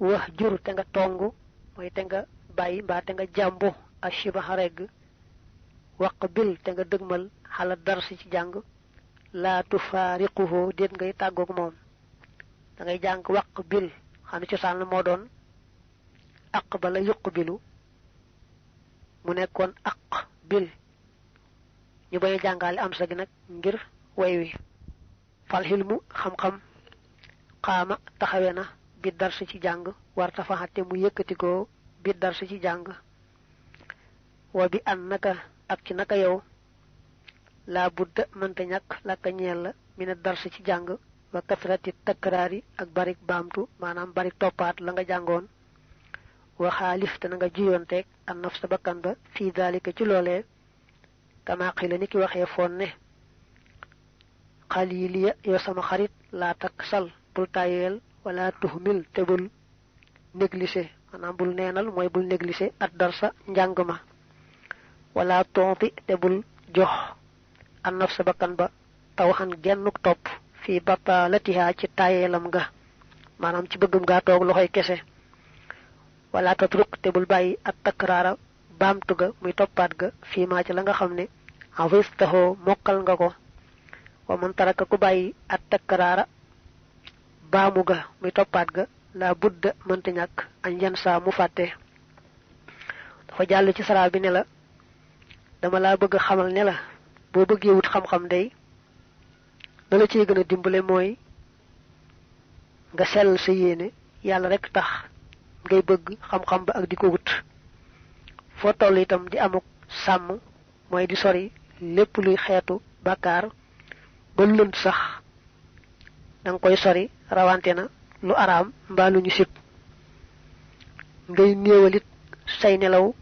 wax jur te nga tongu moy te nga bayyi ba te nga jambu ashiba reg waqbil te nga deugmal hala darsi ci jang la tufariquhu det ngay tagok mom da ngay jang waqbil xam ci sal mo don aqbala yuqbilu mu nekkon aqbil ñu bay jangal am sa gi nak ngir way wi fal hilmu xam xam qama taxawena bi darsi ci jang war tafaxate mu yëkëti ko bi darsi ci jang wa bi annaka ak ci naka yow la budda mënta ñak la ka ñeel la mina darsi ci jang wa kasrati takrari ak barik bamtu manam barik topat la nga jangon wa khalif tan nga jiyontek an nafs bakkan ba fi dalika ci lolé kama qila niki waxe fonne khaliliya yo sama xarit la taksal bul tayel wala tuhmil tebul négliger manam bul neenal moy bul négliger ad darsa njangma wala tonti tebul jox an nafs bakkan ba tawhan gennuk top fi batalatiha ci tayelam ga manam ci bëggum ga tok loxoy kesse wala tatruk tebul bayyi at takrara bamtu ga muy topat ga fi ma ci la nga xamne awistaho mokal nga ko wa man taraka ku bayyi at takrara baamu ga muy topat ga la budda mënta ñak an yansa mu faté dafa jall ci sara bi ne la dama la bëgg xamal ne la bo bëggé wut xam xam day dala ci gëna dimbalé moy nga sel sa yéene yalla rek tax ngay bëgg xam xam ba ak diko wut fo toll itam di amuk sam moy di sori lepp luy xéetu bakar ba lënt sax dang koy sori rawante na lu aram mba lu ñu sip ngay neewalit say nelaw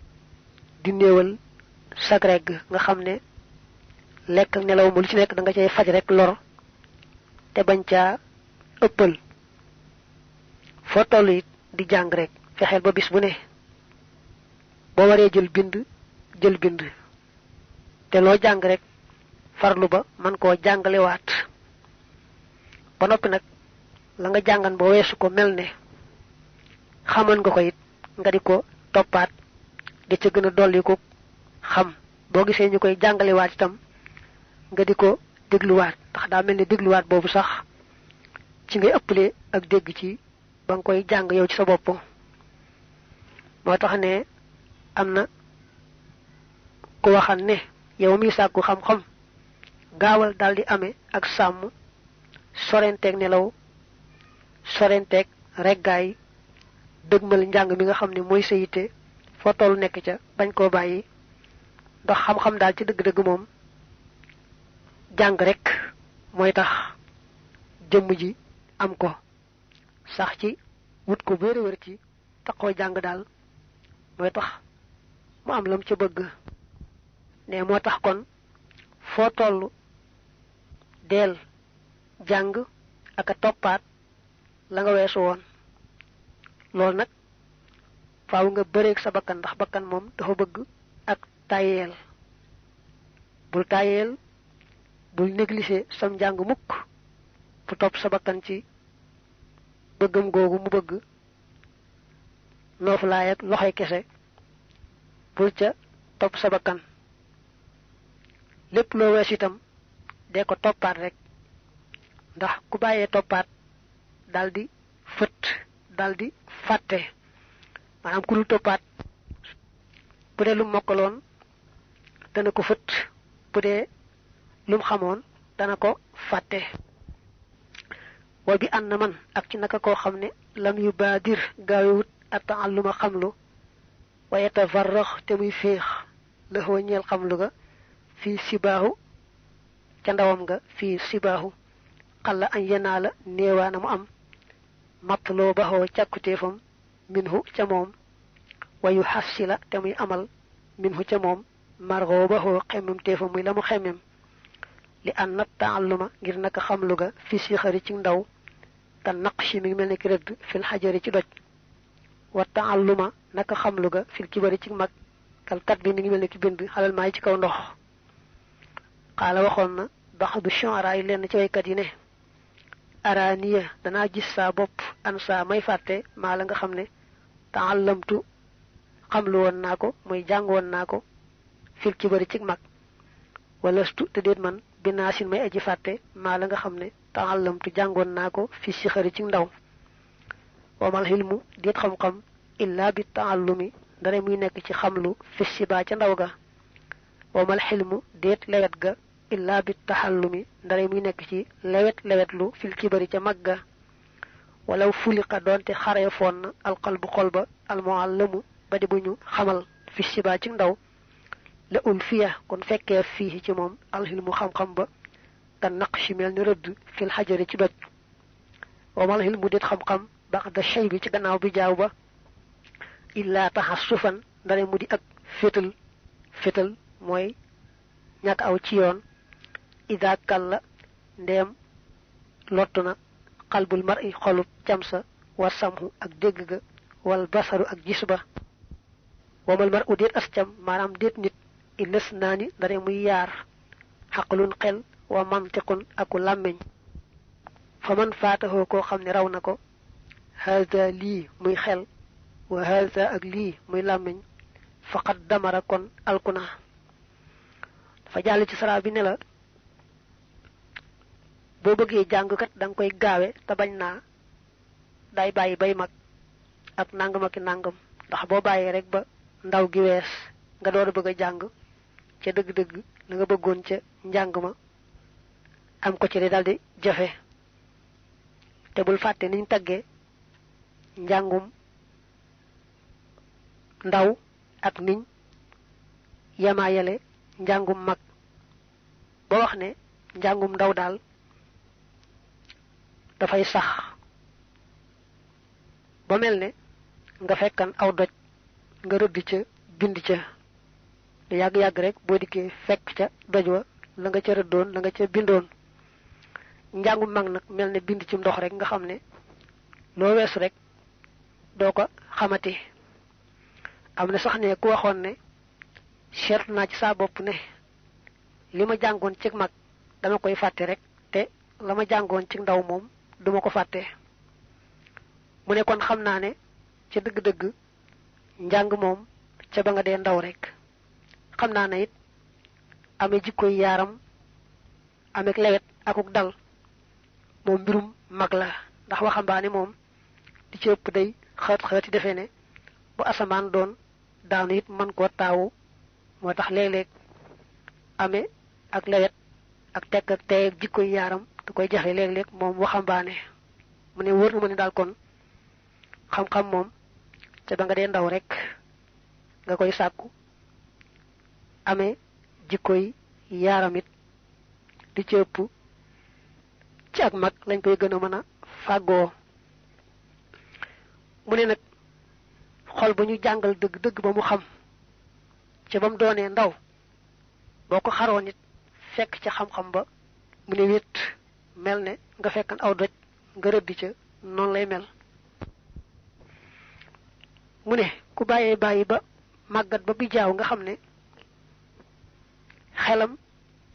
di neewal sak reg nga xamne lek nelaw mu lu ci nek da nga cey faj rek lor te bañ ca ëppal fo tollu di jang rek fexel ba bis bu ne bo waré jël bind te lo jang rek farlu ba man ko jangale wat ba nopi nak la nga jangan bo wessu ko melne xaman nga ko it nga diko topat di ci gëna dolli ko xam bo gisé ñukoy jangale wat itam nga diko deglu wat tax da melni deglu wat bobu sax ci ngay ëppalé ak dégg ci bang koy jang yow ci sa bop mo tax ne amna ko waxal ne yow mi sakku xam xam gaawal daldi amé ak sam sorentek nelaw sorentek reggaay deugmal njang mi nga xamni moy seyité fo tol nek ca bañ ko bayyi ndax xam xam dal ci deug deug mom jang rek moy tax jëm ji am ko sax ci wut ko wër wër ci taxo jang dal moy tax mu am lam ci bëgg né mo tax kon fo tollu del jang aka topat la nga wessu won lol nak faaw nga bëreek sa bakkan ndax bakkan mom dafa bëgg ak tayel bul négliger sam jang mukk fu top sa bakkan ci bëggum gogu mu bëgg nofu laay ak loxay kesse bul ca top sa bakkan lepp lo wess itam de ko topat rek ndax ku baye topat daldi daldi faté manam ku lu topat bu dé lu mokalon dana ko feut bu dé lum xamone dana ko faté wa bi anna man ak ci naka ko xamné lam yubadir gaawut at'alluma xamlu wa yatafarrakh te muy feex la ho ñeel xamlu ga fi sibahu ca ndawam nga fi sibahu qalla an yanala neewana mu am matlo baho ciakutefam minhu ca mom wa yuhassila te muy amal minhu ca mom margo baho xemum tefam muy lamu xemem li an ta'alluma ngir naka xamlu ga fi si xari ci ndaw tan naqshi mi melni ki redd fil hajari ci doj wa ta'alluma naka xamlu ga fil kibari ci mag kal kat bi mi melni ki bind halal may ci kaw ndox qala waxon na ba'du shu'ara len ci way kat yi ne araniya dana gis sa bop ansa may fàtte maa la nga xam ne ta'allamtu xamlu woon naa ko muy jàng woon naa ko fil kibari ci mag walastu te déet man binaasin may aji fàtte maa la nga xam ne ta'allamtu jàngoon naa ko fi sixari ci ndaw wamal xilmu déet xam-xam illa bi ta'allumi dara muy nekk ci xamlu fi siba ca ndaw ga wamal xilmu déet lewet ga illa bi taxallumi dara muy nekk ci lewetlu fil kibari ca mag ga walaw fuliqa doonte xaree foon na alqalbu xol ba almuallamu ba di bu ñu xamal fi siba ci ndaw la ul fiya kon fekkee fii ci moom alxilmu xam-xam ba kan naqshi mel ni rëdd fil xajari ci doj wamal xilmu déet xam-xam baxda shay bi ci gannaaw bi jaaw ba illa taxassufan dara mu di ak fétal mooy ñàkk aw ci yoon ida kalla ndeem lottu na qalbul mar'i xolub camsa wa samhu ak dégg ga wal basaru ak gis ba wamal mar'u déet as cam maanaam déet nit illas naa ni dara muy yaar xaqlun xel wa mantiqun aku làmmiñ fa man faataxoo koo xam ne raw na ko haza lii muy xel wa haza ak lii muy làmmiñ faqad damara kon alkuna dafa jàll ci sara bi ne la boo bëggee jàngkat da nga koy gaawe te bañ naa day bàyyi bay mag ak nangam ak nangam ndax boo bàyyee rek ba ndaw gi wees nga door a bëgg a jàng ca dëgg-dëgg la nga bëggoon ca njàng ma am ko ci di daldi jafe te bul fàtte niñ taggee njàngum ndaw ak niñ yamaayale njàngum mag ba wax ne njàngum ndaw daal dafay sax ba mel ne nga fekkan aw doj nga rëdd ca bind ca lu yàgg-yàgg rek boo dikkee fekk ca doj wa la nga ca rëddoon la nga ca bindoon njàngum mag nag mel ne bind ci ndox rek nga xam ne loo weesu rek doo ko xamati am na sax ne ku waxoon ne seetlu naa ci saa bopp ne li ma jàngoon ci mag dama koy fàtte rek te la ma jàngoon ci ndaw moom duma ko fàtte mu ne kon xam naa ne ca dëgg-dëgg njàng moom ca ba nga dee ndaw rek xam naa ne it amee jikkoy yaaram ameek lewet akuk dal moom mbirum mag la ndax waxambaane moom di ci ëpp day xët defe ne bu asamaan doon daanu it mën koo taawu moo tax léeg-léeg amee ak lewet ak tekk ak tey ak jikkoy yaaram da koy jafe léeg-léeg moom waxambaane mu ne wóor na ma ne daal kon xam-xam moom ca ba nga dee ndaw rek nga koy sàkku amee jikkoy yaaram it di ci ëpp ci ak mag lañ koy gën a mën a fàggoo mu ne nag xol ba ñu jàngal dëgg-dëgg ba mu xam ca ba mu doonee ndaw boo ko xaroon nit fekk ca xam-xam ba mu ne wét mel ne nga fekkan aw doj nga rëdd ca noonu lay mel mu ne ku bàyyi ba màggat ba bi jaaw nga xam ne xelam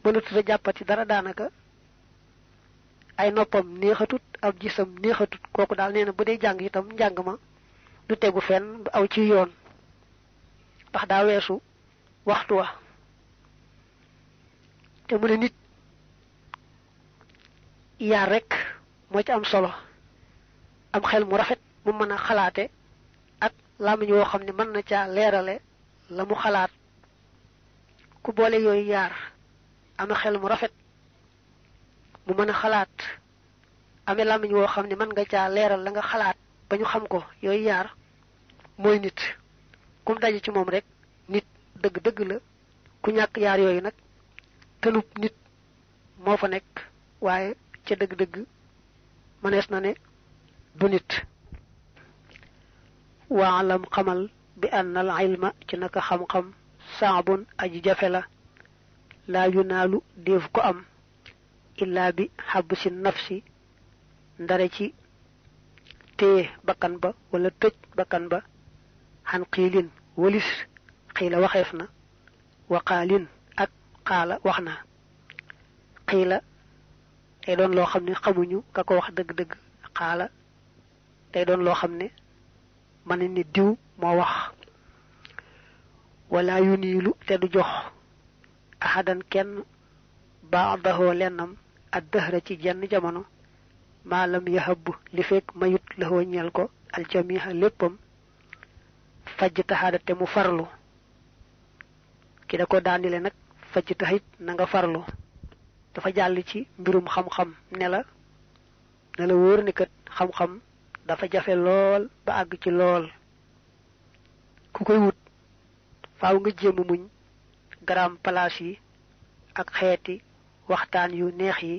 mënatut a jàppati dara daanaka ay noppam neexatut ab gisam neexatut kooku daal nee na bu dee jàng itam njàng ma du tegu fenn du aw ci yoon ndax daa weesu waxtu wa te mu ne nit yaar rek moo ci am solo am xel mu rafet mu mën a xalaate ak làmmiñ woo xam ne mën na caa leerale la mu xalaat ku boole yooyu yaar am xel mu rafet mu mën a xalaat amee làmmiñ woo xam ne mën nga caa leeral la nga xalaat ba ñu xam ko yooyu yaar mooy nit kum daje ci moom rek nit dëgg-dëgg la ku ñàkk yaar yooyu nag tëlub nit moo fa nekk waaye ca dëgg-dëgg mënees na ne du nit waalam xamal bi annal ilma ci naka xam-xam saabun aji jafe la laa yunaalu déef ko am illaa bi xabsi nafsi ndare ci téye bakkan ba wala tëj bakkan ba xan xiilin walis xiila waxeef na waqaalin ak xaala wax na xiila day doon loo xam ne xamuñu ka ko wax dëgg-dëgg xaala day doon loo xam ne mën ni diw moo wax wala yuniilu te du jox ahadan kenn baadahoo lennam ad dëhra ci jenn jamono maalam yahab li fekk mayut la ñeel ko aljamiha léppam fajj taxaada te mu farlu ki da ko daanile nag fajj taxit na nga farlu dafa jàll ci mbirum xam-xam ne la wóor ni kat xam-xam dafa jafe lool ba àgg ci lool ku koy wut faaw nga jéem muñ garam place yi ak xeeti waxtaan yu neex yi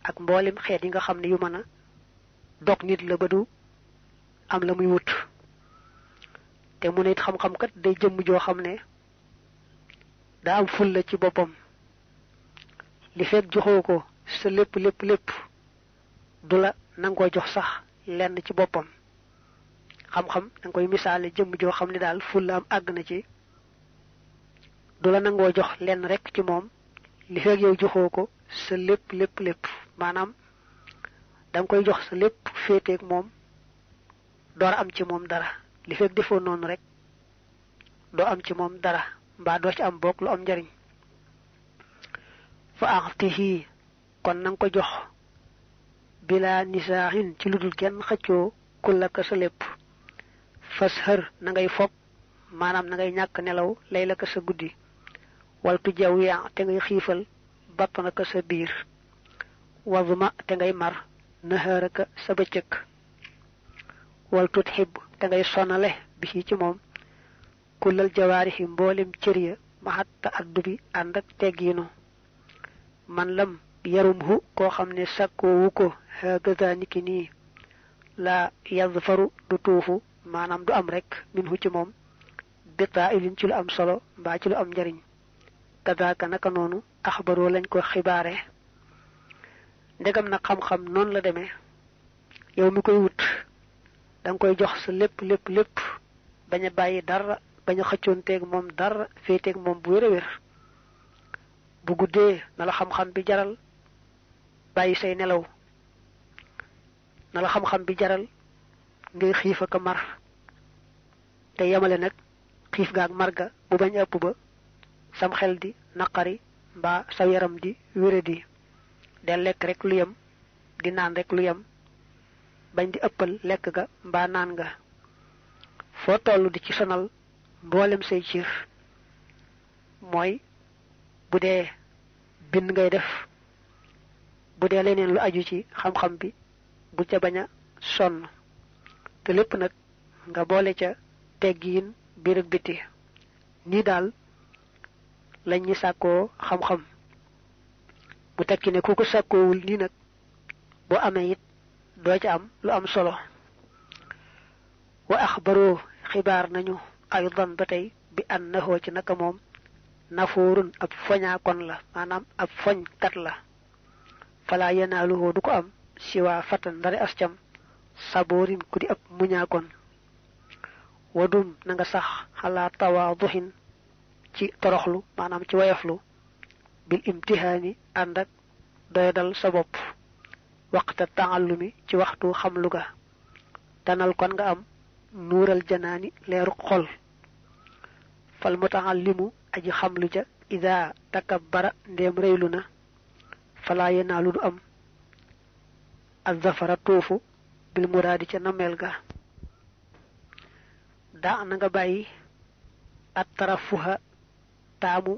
ak mboolem xeet yi nga xam ne yu mën a dog nit la ba du am la muy wut te mu ne it xam-xam kat day jëmm joo xam ne daa am ful la ci boppam li fekk joxoo ko sa lépp du la nangoo jox sax lenn ci boppam xam-xam da nga koy misaale jëmm joo xam ne daal ful la am àgg na ci du la nangoo jox lenn rek ci moom li fekk yow joxoo ko sa lépp maanaam da nga koy jox sa lépp féeteeg moom door am ci moom dara li fekk defoo noonu rek doo am ci moom dara mbaa doo ci am bokk lu am njariñ fa axtihi kon nanga ko jox bila nisaahin ci ludul kenn xëccoo kullaka sa lépp fashër na ngay fog maanaam na ngay ñàkk nelaw lay la ka sa guddi waltu jaw ya te ngay xiifal bapp na ka sa biir wazma te ngay mar nahaaraka sa bëccëg waltut xib te ngay sonale bi ci moom kullal jawaarixi mboolem cër ya maxatta addu bi ànd ak teggiinu man lam yarum hu koo xam ne sàkkoowu ko hagaza niki nii la yazfaru du tuufu maanaam du am rek min hu ci moom bitaa ilin ci lu am solo mbaa ci lu am njariñ kadaaka naka noonu axbaroo lañ ko xibaare ndegam nag xam-xam noonu la demee yow mi koy wut danga koy jox sa lépp bañ a bàyyi dara bañ a xëccoonteeg moom dara féeteeg moom bu wér bu guddee na la xam-xam bi jaral bàyyi say nelaw na la xam-xam bi jaral ngay xiif ak mar te yemale nag xiif ga ak mar ga bu bañ ëpp ba sam xel di naqari mbaa sa yaram di wéradi del lekk rek lu yem di naan rek lu yem bañ di ëppal lekk ga mbaa naan nga foo tollu di ci sonal mboolem say ciir mooy bu dee bind ngay def bu dee leneen lu aju ci xam-xam bi bu ca bañ a sonn te lépp nag nga boole ca teggiin biir ak biti nii daal lañ ñi sàkkoo xam-xam bu tekki ne ku ko sàkkoowul nii nag boo amee it doo ca am lu am solo wa axbaroo xibaar nañu aydan ba tey bi annahu ci naka moom nafoorun ab foñaakon la maanaam ab foñkat la fala yanaaluhu du ko am siwaa fatan ndare ascam saboorin ku di ab muñaakon wadum na nga sax xalaa tawaaduhin ci toroxlu maanaam ci wayaflu bil imtihaani ànd ak doyadal sa bopp waqta taallumi ci waxtu xamlu ga tanal kon nga am nuural janaani leeru xol fal mutaallimu aji xamlu ja ida takabbara ndéem reylu na fala yanaalu du am azafara tuufu bil muraadi ca nameel ga daa na nga bàyyi at tarafuha taamu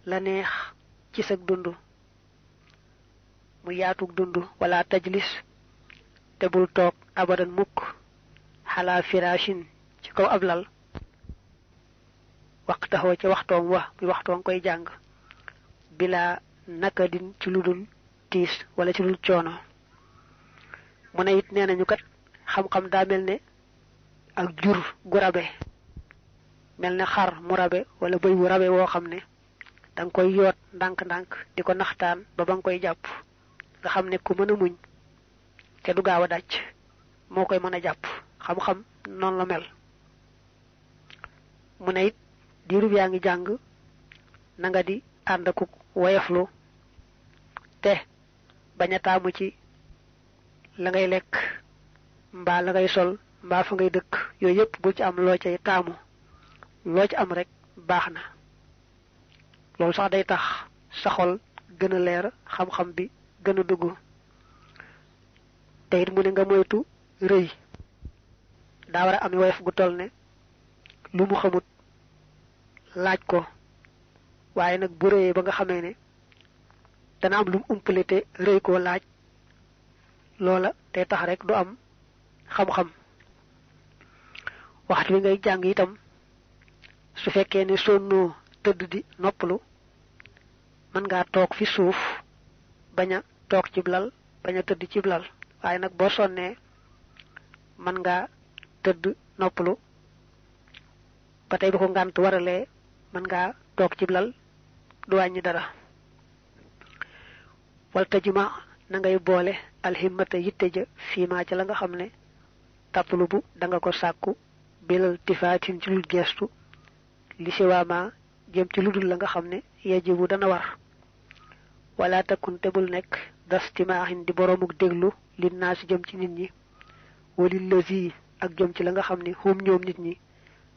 la neex ci sag dund mu yaatug dund wala tajlis te bul toog abadan mukk xalaa firashin ci kaw ab lal waxtaxoo ca waxtoom wa muy waxtoom koy jàng bila nakadin ci lu dul tiis wala ci lu dul coono mu ne it nee nañu kat xam-xam daa mel ne ak jur gu rabe mel ne xar mu rabe wala bëy wu rabe woo xam ne danga koy yoot ndànk-ndànk di ko naxtaan ba nga koy jàpp nga xam ne ku mën a muñ te du gaaw a dàcc moo koy mën a jàpp xam-xam noonu la mel mu ne it diirub yaa ngi jàng na nga di ànd ak woyaflu te bañ a taamu ci la ngay lekk mbaa la ngay sol mbaa fa ngay dëkk yooyu yépp bu ci am loo cay taamu loo ci am rek baax na loolu sax day tax sa xol gën a leer xam-xam bi gën a dugg te it mu ne nga moytu rëy daa war a am woyof gu toll ne lu mu xamut laaj ko waaye nag bu rëyee ba nga xamee ne dana am lu mu umpale te rëy koo laaj loola day tax rek du am xam-xam waxtu wi ngay jàng itam su fekkee ne sonnoo tëdd di noppalu mën ngaa toog fi suuf bañ a toog ci lal bañ a tëdd ci lal waaye nag boo sonnee mën ngaa tëdd noppalu ba tey bu ko ngànt waralee mën ngaa toog ci lal du wàññi dara wal tajuma na ngay boole alhimmata yitte ja fiimaa ca la nga xam ne tatlubu da nga ko sàkku bilal tifaatin ci lul geestu li siwaama jëm ci ludul la nga xam ne yajibu dana war wala takun tebul nekk dastimaahin di boromuk déglu li naa si jëm ci nit ñi walil lazi ak jëm ci la nga xam ne hum ñoom nit ñi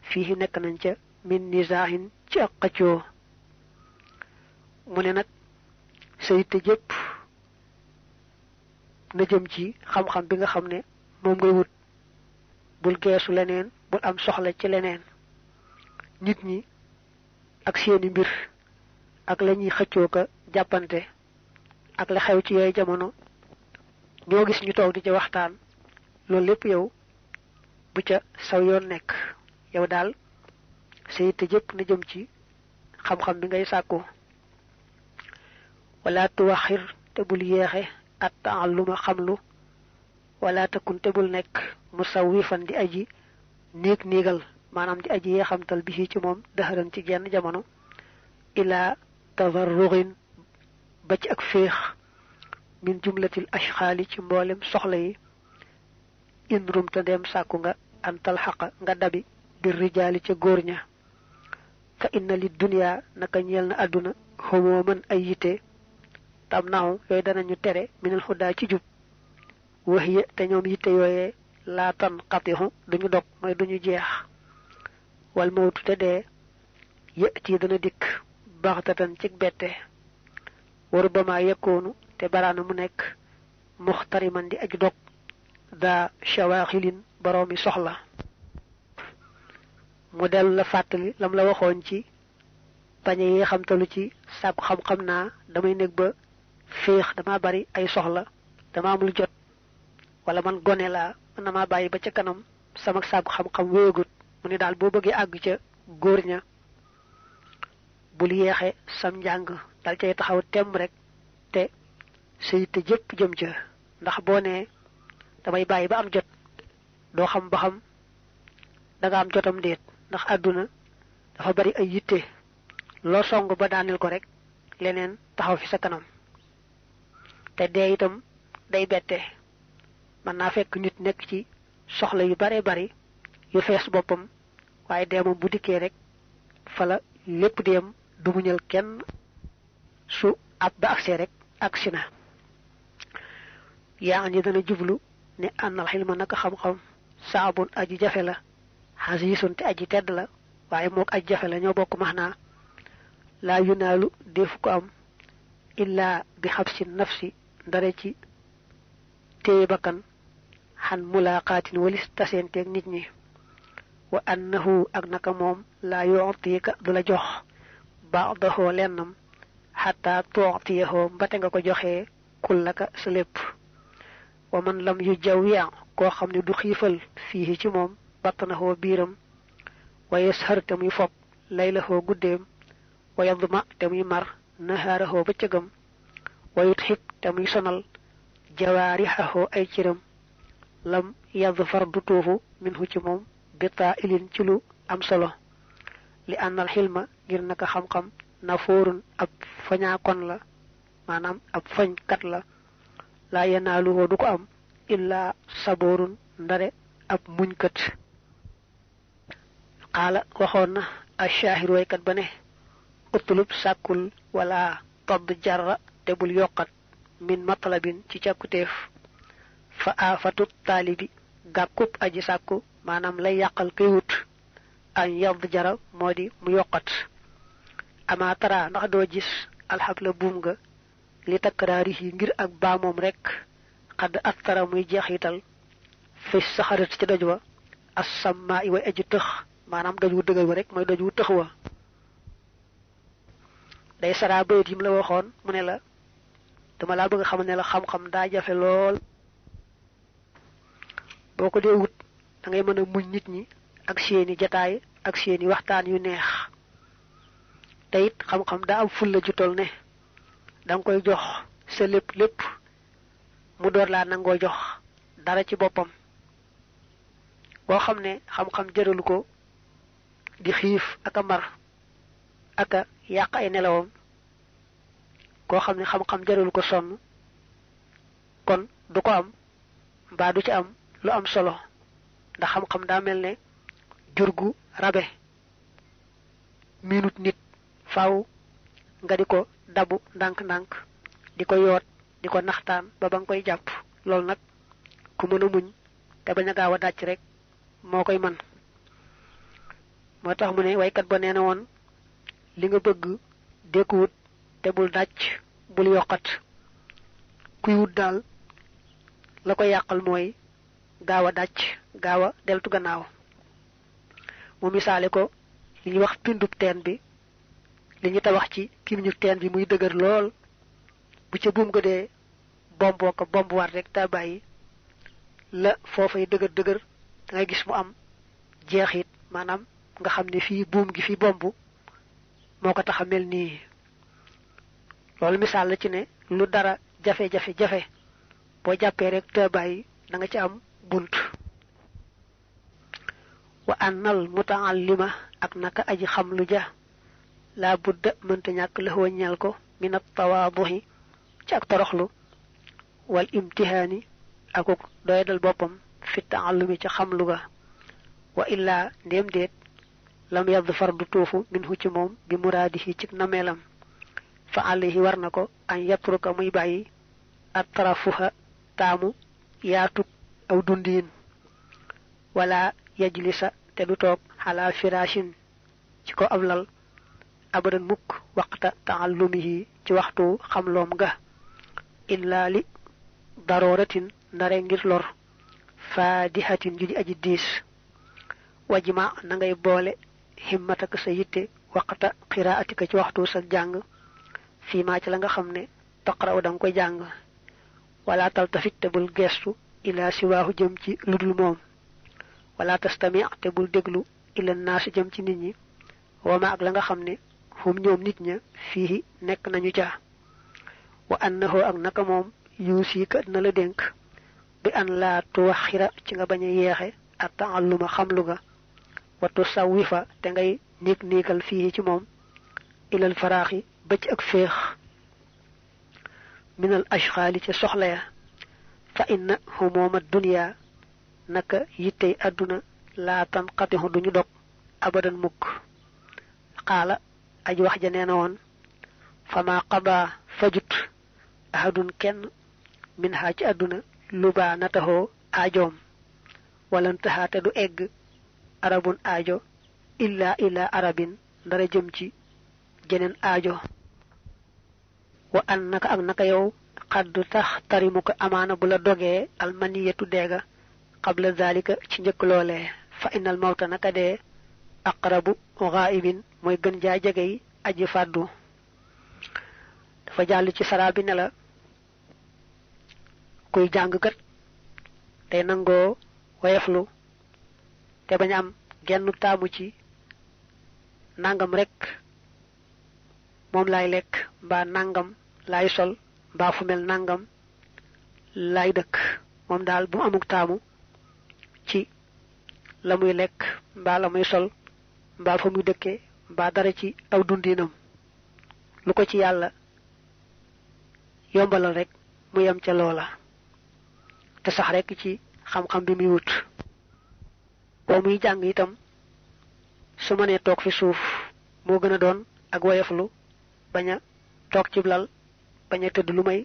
fii nekk nañ ca min nisaahin ci ak xëccoo mu ne nag sa yitte jépp na jëm ci xam-xam bi nga xam ne moom ngay wut bul geesu leneen bul am soxla ci leneen nit ñi ak seeni mbir ak la ñuy xëccoo ka jàppante ak la xew ci yooyu jamono ñoo gis ñu toog di ci waxtaan loolu lépp yow bu ca saw yoon nekk yow daal sa yitte jëpp na jëm ci xam-xam bi ngay sàkku wala tuwaxir te bul yeexe at taalluma xamlu wala takun te bul nekk musawwifan di aji néeg-néegal maanaam di aji yeexamtal bi ci moom daxaran ci genn jamono ila tavarruxin ba ci ak féex min jumlatil ashxaali ci mboolem soxla yi indrum te ndeem sàkku nga antal xaqa nga dabi bir rijaali ca góor ña fa inna li dunya naka ñeel na àdduna xomoo mën ay yitte tam naaw yooyu danañu tere minal xudaa ci jub waxiya te ñoom yitte yooyee laa tan xatixu duñu dog mooy duñu jeex wal mawtu te dee yëti dana dikk baxtatan ci bette waru ba maa yekkoonu te baraana mu nekk muxtariman di aj dog daa shawaaxilin boroomi soxla mu dellu la fàttali lam la waxoon ci bañ yi xamtalu ci sàkku xam-xam naa damay nekk ba féex dama bari ay soxla dama am lu jot wala man gone laa mën na maa bàyyi ba ca kanam sama sàkku xam-xam wéegut mu ne daal boo bëggee àgg ca góor ña bul yeexe sam njàng dal cay taxaw temm rek te sa yitte jëpp jëm ca ndax boo nee damay bàyyi ba am jot doo xam ba xam danga am jotam déet ndax àdduna dafa bari ay yitte loo song ba daanil ko rek leneen taxaw fi sa kanam te dee itam day bette mën naa fekk nit nekk ci soxla yu bare bari yu fees boppam waaye dee moom bu dikkee rek fala lépp dem du muñal kenn su ab ba agsee rek agsi na yaa ngi dana jublu ne ànnal xilma naka xam-xam saabun aji jafe la xasiisun te aji tedd la waaye mook aji jafe la ñoo bokk max naa laa yunaalu defu ko am illaa bi xabsi nafsi ndare ci téye bakkan xan mulaqaatin walis taseenteeg nit ñi wa annahu ak naka moom laa yu'tika du la jox ba'dahu lennam xataa tu'tiyahu mbate nga ko joxee kullaka sa lépp wa man lam yu jawya koo xam ne du xiifal fii ci moom battanahoo biiram wa yashar te muy fopp laylahoo guddeem wa yadma te muy mar nahaarahoo bëccëgam wa yutxib te muy sonal jawaarixahoo ay ciram lam yadfar du tuufu minhu ci moom bitaa ilin ci lu am solo li ànnal xilma ngir naka xam-xam nafoorun ab fañaakon la maanaam ab fañkat la laa yanaaluhoo du ko am illaa saboorun ndare ab muñkat xaala waxoon na ash-shaahir waykat ba ne utlub sàkkul wala todd jarra te bul yokkat min matlabin ci càkkutéef fa aafatu taalibi gàkkub aji sàkku maanaam lay yàqal kay wut an yadd jara moo di mu yokkat ama tara ndax doo gis alxabla buum nga li takkaraari yi ngir ak baamoom rek xadd attara muy jeexital fi saxarat ci doj wa assamma i way aji tëx maanaam doj wu dëgër wa rek mooy doj wu tëx wa day sara bayit yim la waxoon mu ne la dama laa bëgg xam ne la xam-xam daa jafe lool boo ko dee wut da ngay mën a muñ nit ñi ak seeni jataay ak seeni waxtaan yu neex te it xam-xam daa am fulla ju tol ne danga koy jox sa lépp mu door laa nangoo jox dara ci boppam boo xam ne xam-xam jëralu ko di xiif ak a mar ak a yàq ay nelawam koo xam ne xam-xam jëralu ko sonn kon du ko am mbaa du ci am lu am solo ndax xam-xam daa mel ne jur gu rabe minute nit faaw nga di ko dabu ndànk-ndànk di ko yoot di ko naxtaan ba ba nga koy jàpp loolu nag ku mën a muñ te bañ a gaaw a dàcc rek moo koy man moo tax mu ne waykat ba nee na woon li nga bëgg dékku wut te bul dàcc bul yokkat kuy wut daal la ko yàqal mooy gaaw a dàcc gaaw a deltu gannaaw mu misaale ko li ñuy wax pindub teen bi li ñu tabax ci kimiñu teen bi muy dëgër lool bu ca buum ga dee bomboo ko bomb war rek ta bàyyi la foofay dëgër da ngay gis mu am jeexit maanaam nga xam ne fii buum gi fi bomb moo ko tax a mel nii loolu misaal la ci ne lu dara jafe-jafe boo jàppee rek ta bàyyi da nga ci am bunt wa annal mutaallima ak naka aji xam lu ja laa budda mënta ñàkk la waññal ko minat tawaaduhi ci ak toroxlu wal imtihaani akuk doyadal boppam fi taallumi ci xam lu ga wa illaa ndéem déet lam yadd far du tuufu minhu ci moom bi muraadihi ci nameelam fa alayhi war na ko an yatruka muy bàyyi at tarafuha taamu yaatug aw dundiin wala yajlisa te du toog xalaa firashin ci ko ab lal abadan mukk waqta taallumihi ci waxtu xamloom ga illa li darooratin ndare ngir lor faadihatin ju di aji diis wajma na ngay boole himmataka sa yitte waqta qiraatika ci waxtu sa jàng fii maa ci la nga xam ne taqra'u da nga koy jàng wala taltafit te bul geestu ila siwaahu jëm ci ludul moom wala tastami te bul déglu ila naasi jëm ci nit ñi wama ak la nga xam ne hum ñoom nit ña fii nekk nañu ca wa annahu ak naka moom yuusika na la dénk bi an laa tuwaxira ci nga bañ a yeexe ak taalluma xamlu ga wa tusawifa te ngay niigal fii ci moom ilal faraaxi bëcc ak féex minal ashxaali ca soxla ya fa inna humooma dunya naka yittey àdduna laa tanqatixu duñu dog abadan mukk xaala aj wax ja nee na woon fama qada fajut ahadun kenn min haa ci àdduna lubaa nataxoo aajoom walantaxaa te du egg arabun aajo illa arabin ndara jëm ci jeneen aajo wa an naka ak naka yow xaddu tax tarimu ko amaana bu la dogee almaniyatu deega qabla zalika ci njëkk loolee fa innal mawta naka dee aqrabu ghaibin mooy gën jaa jegey aji fàddu dafa jàll ci saraa bi ne la kuy jàng kat tey nangoo wayeflu te bañ am genn taamu ci nangam rek moom laay lekk mbaa nangam laay sol mbaa fu mel nangam laay dëkk moom daal bu mu amuk taamu ci la muy lekk mbaa la muy sol mbaa fa muy dëkkee mbaa dara ci aw dundinam lu ko ci yàlla yombalal rek mu yem ca loola te sax rek ci xam-xam bi muy wut boo muy jàng itam su ma nee toog fi suuf moo gën a doon ak woyoflu bañ a toog ci lal bañ a tëdd lu may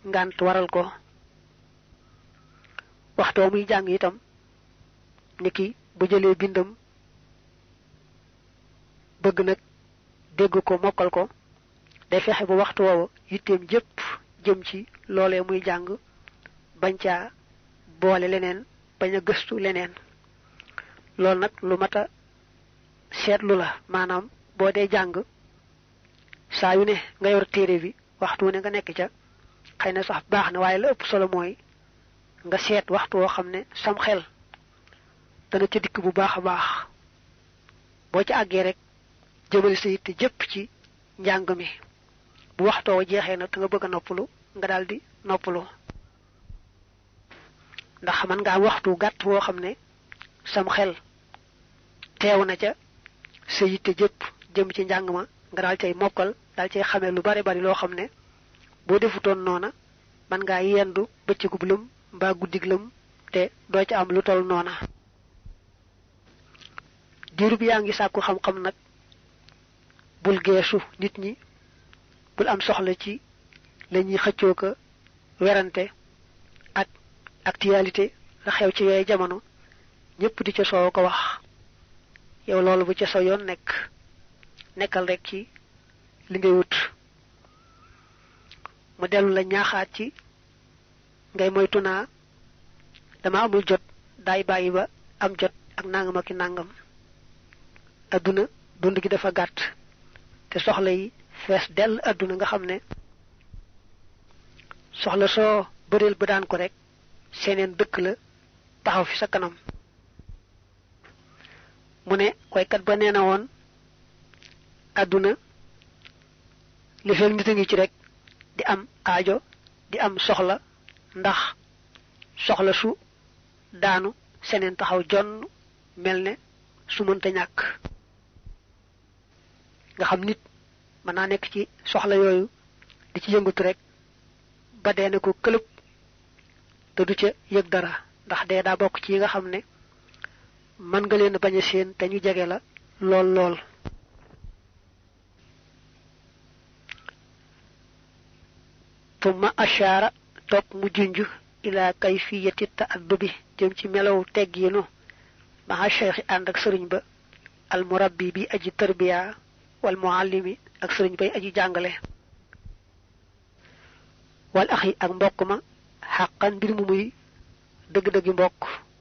ngànt waral ko waxtoo muy jàng itam niki bu jëlee bindam bëgg nag dégg ko mokkal ko day fexe bu waxtu woowu yitteem jëpp jëm ci loolee muy jàng bañ caa boole leneen bañ a gëstu leneen loolu nag lu mata seetlu la maanaam boo dee jàng saa yu ne nga yor téere bi waxtu ne nga nekk ca xëy na sax baax na waaye la ëpp solo mooy nga seet waxtu woo xam ne sam xel dana ca dikk bu baax a baax boo ca àggee rek jëmale sa yitte jëpp ci njàng mi bu waxtoo wa jeexee nag te nga bëgg a noppalu nga daldi noppalu ndax man nga am waxtu gàtt woo xam ne sam xel teew na ca sa yitte jëpp jëm ci njàng ma nga daal cay mokkal daal cay xamee lu bari bari loo xam ne boo defutoon noona man ngaa yendu bëccëgub lëm mbaa guddig lëm te doo ca am lu toll noona diirub yaa ngi sàkku xam-xam nag bul geesu nit ñi bul am soxla ci la ñuy xëccoo ko werante ak actualité la xew ci yooyu jamono ñëpp di ca soow ko wax yow loolu bu ca sa yoon nekkal rek ci li ngay wut mu dellu la ñaaxaat ci ngay moytu naa dama amul jot daay bàyyi ba am jot ak nangam ak nangam adduna dund gi dafa gàtt te soxla yi fees dell adduna nga xam ne soxla soo bëreel ba daan ko rek seeneen dëkk la taxaw fi sa kanam mu ne waykat ba nee na woon adduna li fekk nit a ngi ci rek di am aajo di am soxla ndax soxla su daanu seneen taxaw jonn mel ne su mënta ñàkk nga xam nit mën naa nekk ci soxla yooyu di ci yëngatu rek ba dee ne ko këlëb te du ca yëg dara ndax dee daa bokk ci yi nga xam ne mën nga leen bañ a séen te ñu jege la lool lool tumma ashaara topp mu junj ila kayfiyati ta'addubi jëm ci melaw teggiinu maha cheikh ànd ak sëriñ ba al murabbi bi aji tarbiya wal muallimi ak sëriñ bay aji jàngale wal axi ak mbokk ma xàqan mbir mu muy dëgg-dëggi mbokk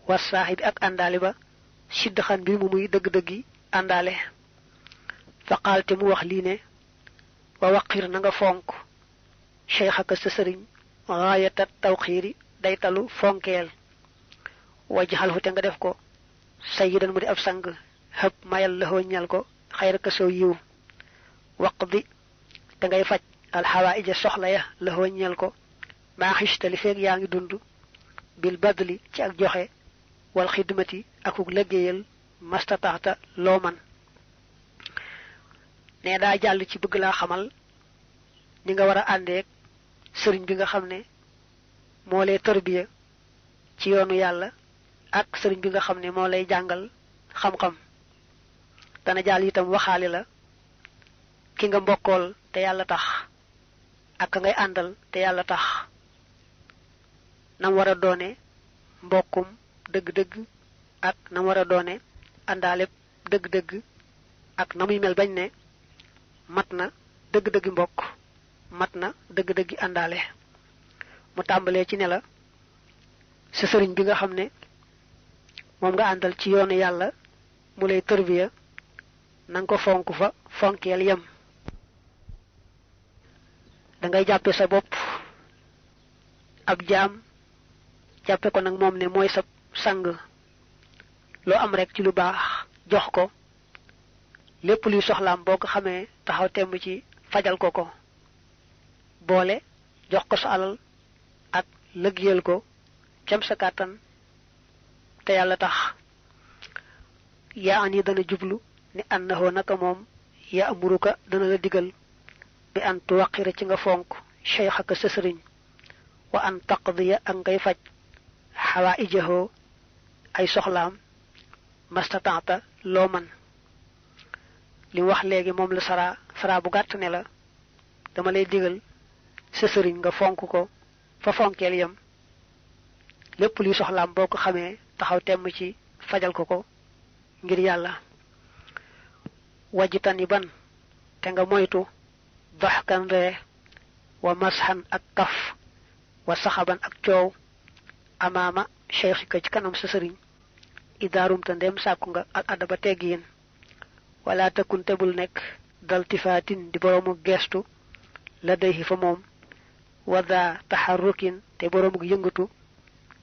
war saaxibi ak àndaale ba siddaxan mbir mu muy dëgg-dëggi àndaale faqaal te mu wax lii ne wa waqir na nga fonk cheikh ak sa sëriñ gaayata tawxiiri daytalu fonkeel wajxalhu te nga def ko sayyidan mu di ab sang hëb mayal la ñal ko xayra ka sow yiw waqdi te ngay faj alxawaïja soxla ya la ñal ko maa xistali feeg yaa ngi dund bil badli ci ak joxe wal xidmati akuk liggéeyal mastataxta loo man ne daa jàll ci bëgg laa xamal ni nga war a àndeek sëriñ bi nga xam ne moo lay tarbiya ci yoonu yàlla ak sëriñ bi nga xam ne moo lay jàngal xam-xam dana jàll itam waxaale la ki nga mbokkool te yàlla tax ak ka ngay àndal te yàlla tax nam war a doone mbokkum dëgg-dëgg ak nam war a doone àndaaleb dëgg-dëgg ak na muy mel bañ ne mat na dëgg-dëggi mbokk mat na dëgg-dëggi àndaale mu tàmbalee ci ne la sa sëriñ bi nga xam ne moom nga àndal ci yoonu yàlla mu lay tërbiya na nga ko fonk fa fonkeel yem da ngay jàppe sa bopp ab jaam jàppe ko nag moom ne mooy sa sang loo am rek ci lu baax jox ko lépp luy soxlaam boo ko xamee taxaw temm ci fajal ko ko boole jox ko sa alal ak lëggéeyal ko kem sa kàttan te yàlla tax yaa ani dana jublu ni annahu naka moom ya amuruka dana la digal bi an tuwaqira ci nga fonk cheikhaka sa sëriñ wa an taqdiya ak ngay faj xawaijahu ay soxlaam mastataata loo man li wax léegi moom la sara bu gàtt ne la dama lay digal sa sëriñ nga fonk ko fa fonkeel yam lépp luy soxlaam boo ko xamee taxaw temm ci fajal ko ngir yàlla. wajitani ban te nga moytu daxkan ree wa masxan ak kaf wa saxaban ak coow amaama cheikhika ci kanam sa sëriñ idaarum te ndem sàkku nga al adaba teggiin wala takun tebul nekk dal tifaatin di boroomu geestu la dayhi fa moom wada taxarrukin te boroomu yëngatu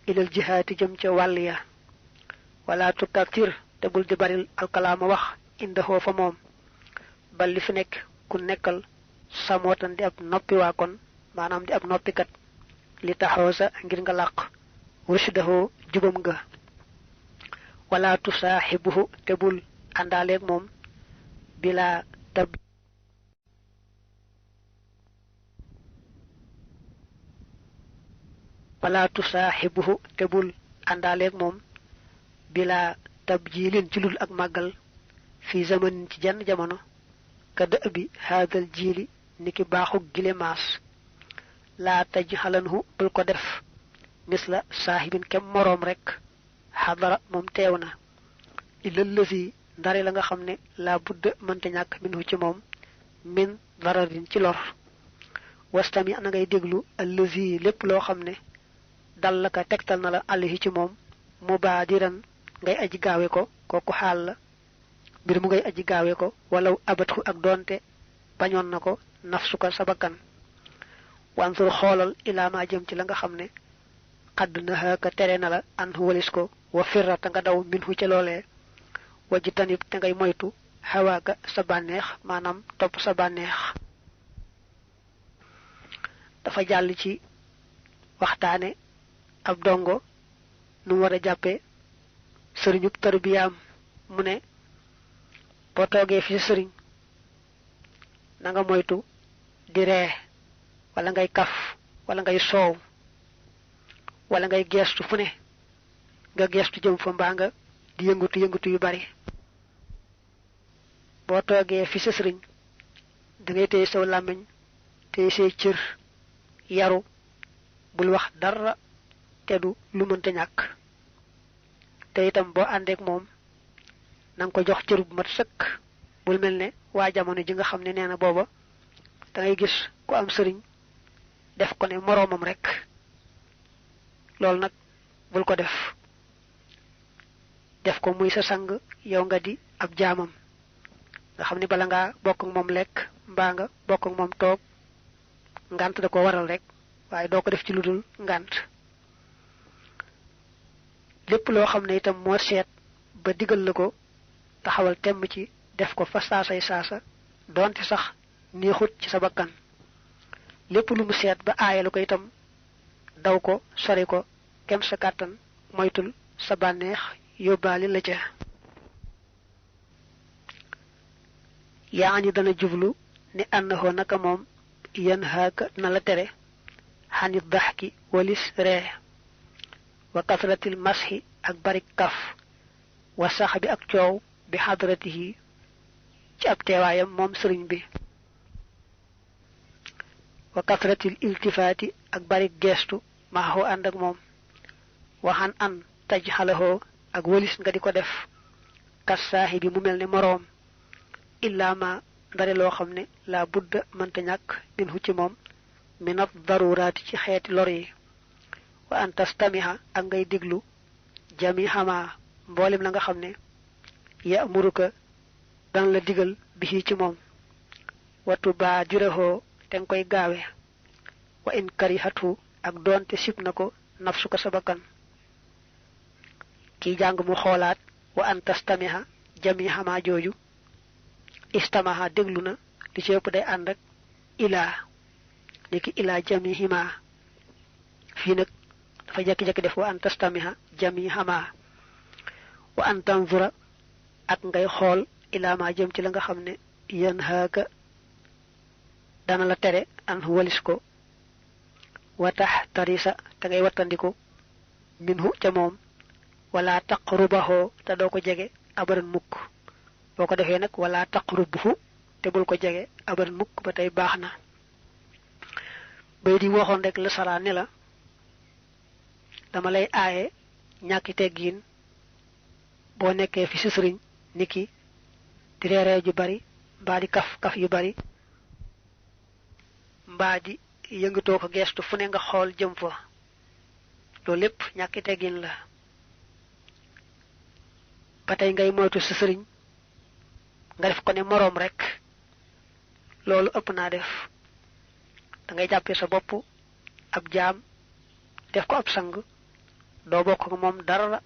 ilal jihaati jëm ca wàll ya wala tukatir tebul di baril alkalaama wax indahoo fa moom bal li fi nekk ku nekkal samootan di ab noppi waa kon maanaam di ab noppikat li taxoosa ngir nga làq rushdahoo jubam nga wala tusaaxibuhu te bul àndaaleeg moom bila tab wala tusaaxibuhu te bul àndaaleeg moom bila tabjilin ci lul ak màggal fi zamanin ci jenn jamono ka dë bi haadal jiili niki baaxu gile maas laa tajxalanhu bul ko def misla saahibin kem moroom rek xadara moom teew na illal lësi ndare la nga xam ne laa budda mënta ñàkk minhu ci moom min dararin ci lor wastami na ngay déglu allësi lépp loo xam ne dal la ka tegtal na la àllihi ci moom mubaadiran ngay aji gaawe ko kooku xaal la mbir mu ngay aji gaawe ko walaw abatxu ak doonte bañoon na ko nafsuka sa bakkan wansur xoolal ilaa ma jëm ci la nga xam ne xadd nahaaka tere na la an walis ko wa firrata nga daw minhu ca loolee wajji tanib te ngay moytu xawaaka sa bànneex maanaam topp sa bànneex. dafa jàll ci waxtaane ab dongo nu mu war a jàppe sëriñub tarbiyaam mu ne boo toogee fi sa sëriñ na nga moytu di ree wala ngay kaf wala ngay soow wala ngay geestu fu ne nga geestu jëm fa mbaa nga di yëngatu yu bari boo toogee fi sa sëriñ da ngay téye saw làmmiñ téye say cër yaru bul wax dara te du lu mënta ñàkk te itam boo àndeek moom na nga ko jox cër bu mat sëkk bul mel ne waa jamono ji nga xam ne nee na booba da ngay gis ku am sëriñ def ko ne moroomam rek loolu nag bul ko def ko muy sa sang yow nga di ab jaamam nga xam ne bala ngaa bokk ak moom lekk mbaa nga bokk ak moom toog ngant da ko waral rek waaye doo ko def ci lu dul ngant lépp loo xam ne itam moo seet ba digal la ko taxawal temm ci def ko fa saasay saasa doonte sax neexut ci sa bakkan lépp lu mu seet ba aayalu ko itam daw ko sori ko kem sa kàttan moytul sa bànneex yóbbaali la ca yaa ni dana jublu ni ànnaxoo naka moom yan haaka na la tere xanit daxki walis ree wa kasratil masxi ak bari kaf wa sax bi ak coow bi xadratihi ci ab teewaayam moom sëriñ bi wa kasratil iltifaati ak bari geestu maaxoo ànd ak moom waxan an taj xalahoo ak walis nga di ko def kas saaxi bi mu mel ne moroom illaa ma ndare loo xam ne laa budda mënta ñàkk minhu ci moom minat daruraati ci xeeti lor yi wa an tastamiha ak ngay déglu jami xama mboolem la nga xam ne ya muruka dana la digal bi ci moom watu baa dirahoo te nga koy gaawe wa in karihatu ak doonte sib na ko nafsu ko sa bakkan kiy jàng mu xoolaat wa an tastamiha jami xama jooju istamaha déglu na li ci ëpp day ànd ak ilaa niki ilaa jamihima fii nag dafa jekki-jekki def wa an tastamiha jamihama wa an tanzura ak ngay xool ilaa ma jëm ci la nga xam ne yan haaka dana la tere an walis ko wa tax tarisa te ngay wattandiku minhu ca moom wala taqrubahu te doo ko jege abaran mukk boo ko defee nag wala taqrubuhu te bul ko jege abadan mukk ba tey baax na bay di waxoon rek la sara ne la dama lay aaye ñàkki teggiin boo nekkee fi sa sëriñ niki di reeree ju bari mbaa di kaf kaf yu bari mbaa di yëngatoo ko gestu fu ne nga xool jëm fa loolu lépp ñàkki teggin la ba tey ngay moytu sa sëriñ nga def ko ne moroom rek loolu ëpp naa def da ngay jàppee sa bopp ab jaam def ko ab sang doo bokk ak moom dara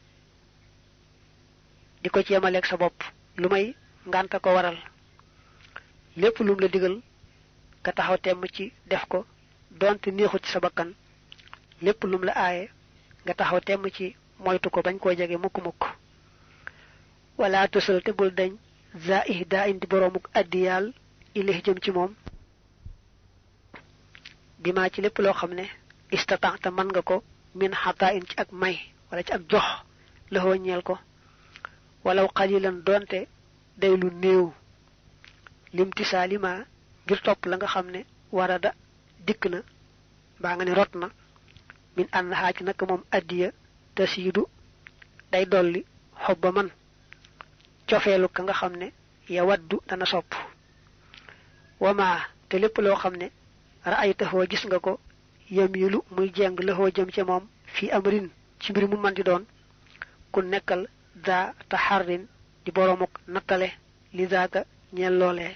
di ko ci yemaleeg sa bopp lu may ngànta ko waral lépp lum la digal nga taxaw temm ci def ko donte neexut ci sa bakkan lépp lum la aaye nga taxaw temm ci moytu ko bañ koo jege mukk-mukk wala tusal te bul dañ za ihda indi boroomuk addiyal ilih jëm ci moom bi maa ci lépp loo xam ne istata'ta man nga ko min xataa in ci ak may wala ci ak jox la ñeel ko walaw qalilan donte day lu néew limtisaalima ngir topp la nga xam ne warada dikk na mbaa nga ne rot na min ànd xaaj naka moom addiya tasiidu day dolli xobba man cofeelu ka nga xam ne ya waddu dana sopp wama te lépp loo xam ne ra'aytahoo gis nga ko yamilu muy jeng laxoo jëm ca moom fii amrin ci mbir mu man di doon ku nekkal daa taxarrin di boroomuk nattale li zaaka ñeel loolee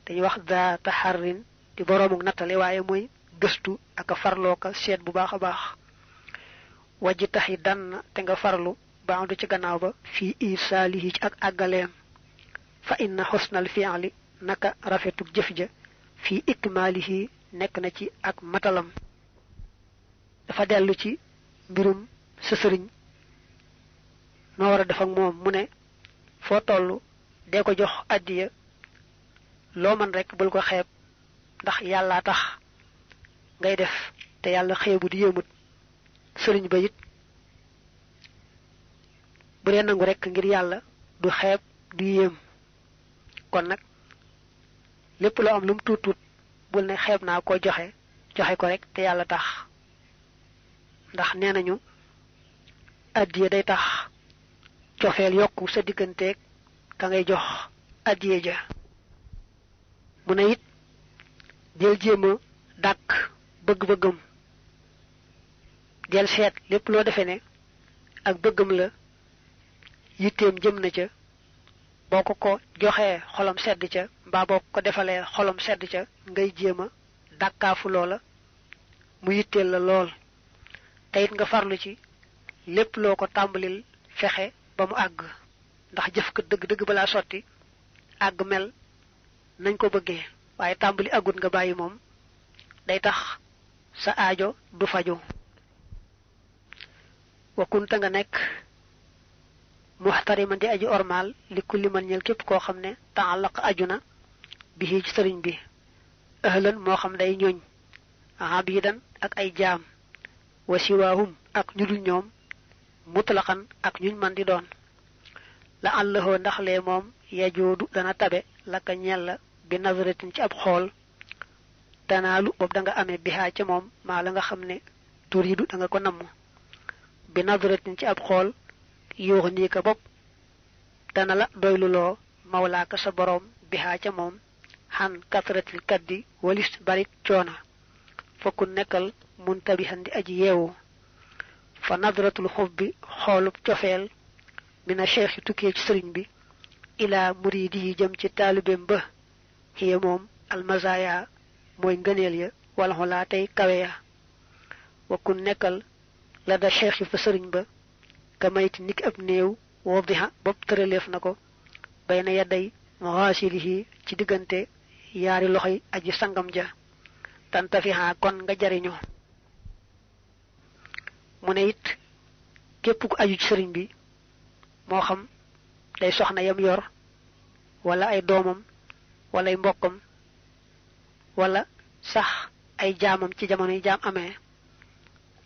dañuy wax daa taxarrin di boroomuk nattale waaye muy gëstu ak a farloo ka seet bu baax a baax wajji taxi dann te nga farlu baandu ci gannaaw ba fii isaalihi ci ak àggaleem fa inna xusnal fi'li naka rafetuk jëf ja fii ikmaalihi nekk na ci ak matalam dafa dellu ci mbirum sa sëriñ noo war a def ak moom mu ne foo toll dee ko jox addiya loo man rek bul ko xeeb ndax yàllaa tax ngay def te yàlla xeebut yéemut sëriñ ba it bu dee nangu rek ngir yàlla du xeeb du yéem kon nag lépp loo am lu mu tuut tuut bul ne xeeb naa ko joxe ko rek te yàlla tax ndax nee nañu addiya day tax cofeel yokku sa digganteeg ka ngay jox addiya ja mu ne it del jéema dàkk bëgg-bëggam del seet lépp loo defe ne ak bëggam la yitteem jëm na ca boo ko joxee xolam sedd ca mbaa boo ko defalee xolam sedd ca ngay jéema dàkkaafu loola mu yitteel la lool te it nga farlu ci lépp loo ko tàmbalil fexe ba mu àgg ndax jëf ko dëgg-dëgg balaa sotti àgg mel nañ ko bëggee waaye tàmbali àggut nga bàyyi moom day tax sa aajo du faju wakunta nga nekk muxtariman di aji ormal li kulli man ñel képp koo xam ne ta'allaq aju na bi ci sëriñ bi ahlan moo xam day ñooñ abidan ak ay jaam wa siwaahum ak ñu dul ñoom mutlaqan ak ñuñ man di doon la allahoo ndax lee moom yajoodu dana tabe laka ñel la bi nazratin ci ab xool tanaalu boobu da nga amee bihaa ca moom maa la nga xam ne turiidu da nga ko namm bi nazratin ci ab xool yuux nii ka bopp dana la doyluloo mawlaaka sa boroom bihaa ca moom xan kasratil kaddi walis barik coona fokku nekkal muntabihan di aji yeewu fa nadratul xubbi xoolub cofeel mina cheikh tukkee ci sëriñ bi ilaa muriidi yi jëm ci taalibeem ba xiya moom almazaya mooy ngëneel ya wala xolaa tey kawe ya wakku nekkal la da cheikh yi fa sëriñ ba ka mayti niki ab néew wadiha bopp tëraleef na ko bay na yadday maxaasilihi ci diggante yaari loxoy aji sangam ja tantafiha kon nga jariñu mu ne it képp ku aju ci sëriñ bi moo xam day soxna yam yor wala ay doomam wala ay mbokkam wala sax ay jaamam ci jamono yi jaam amee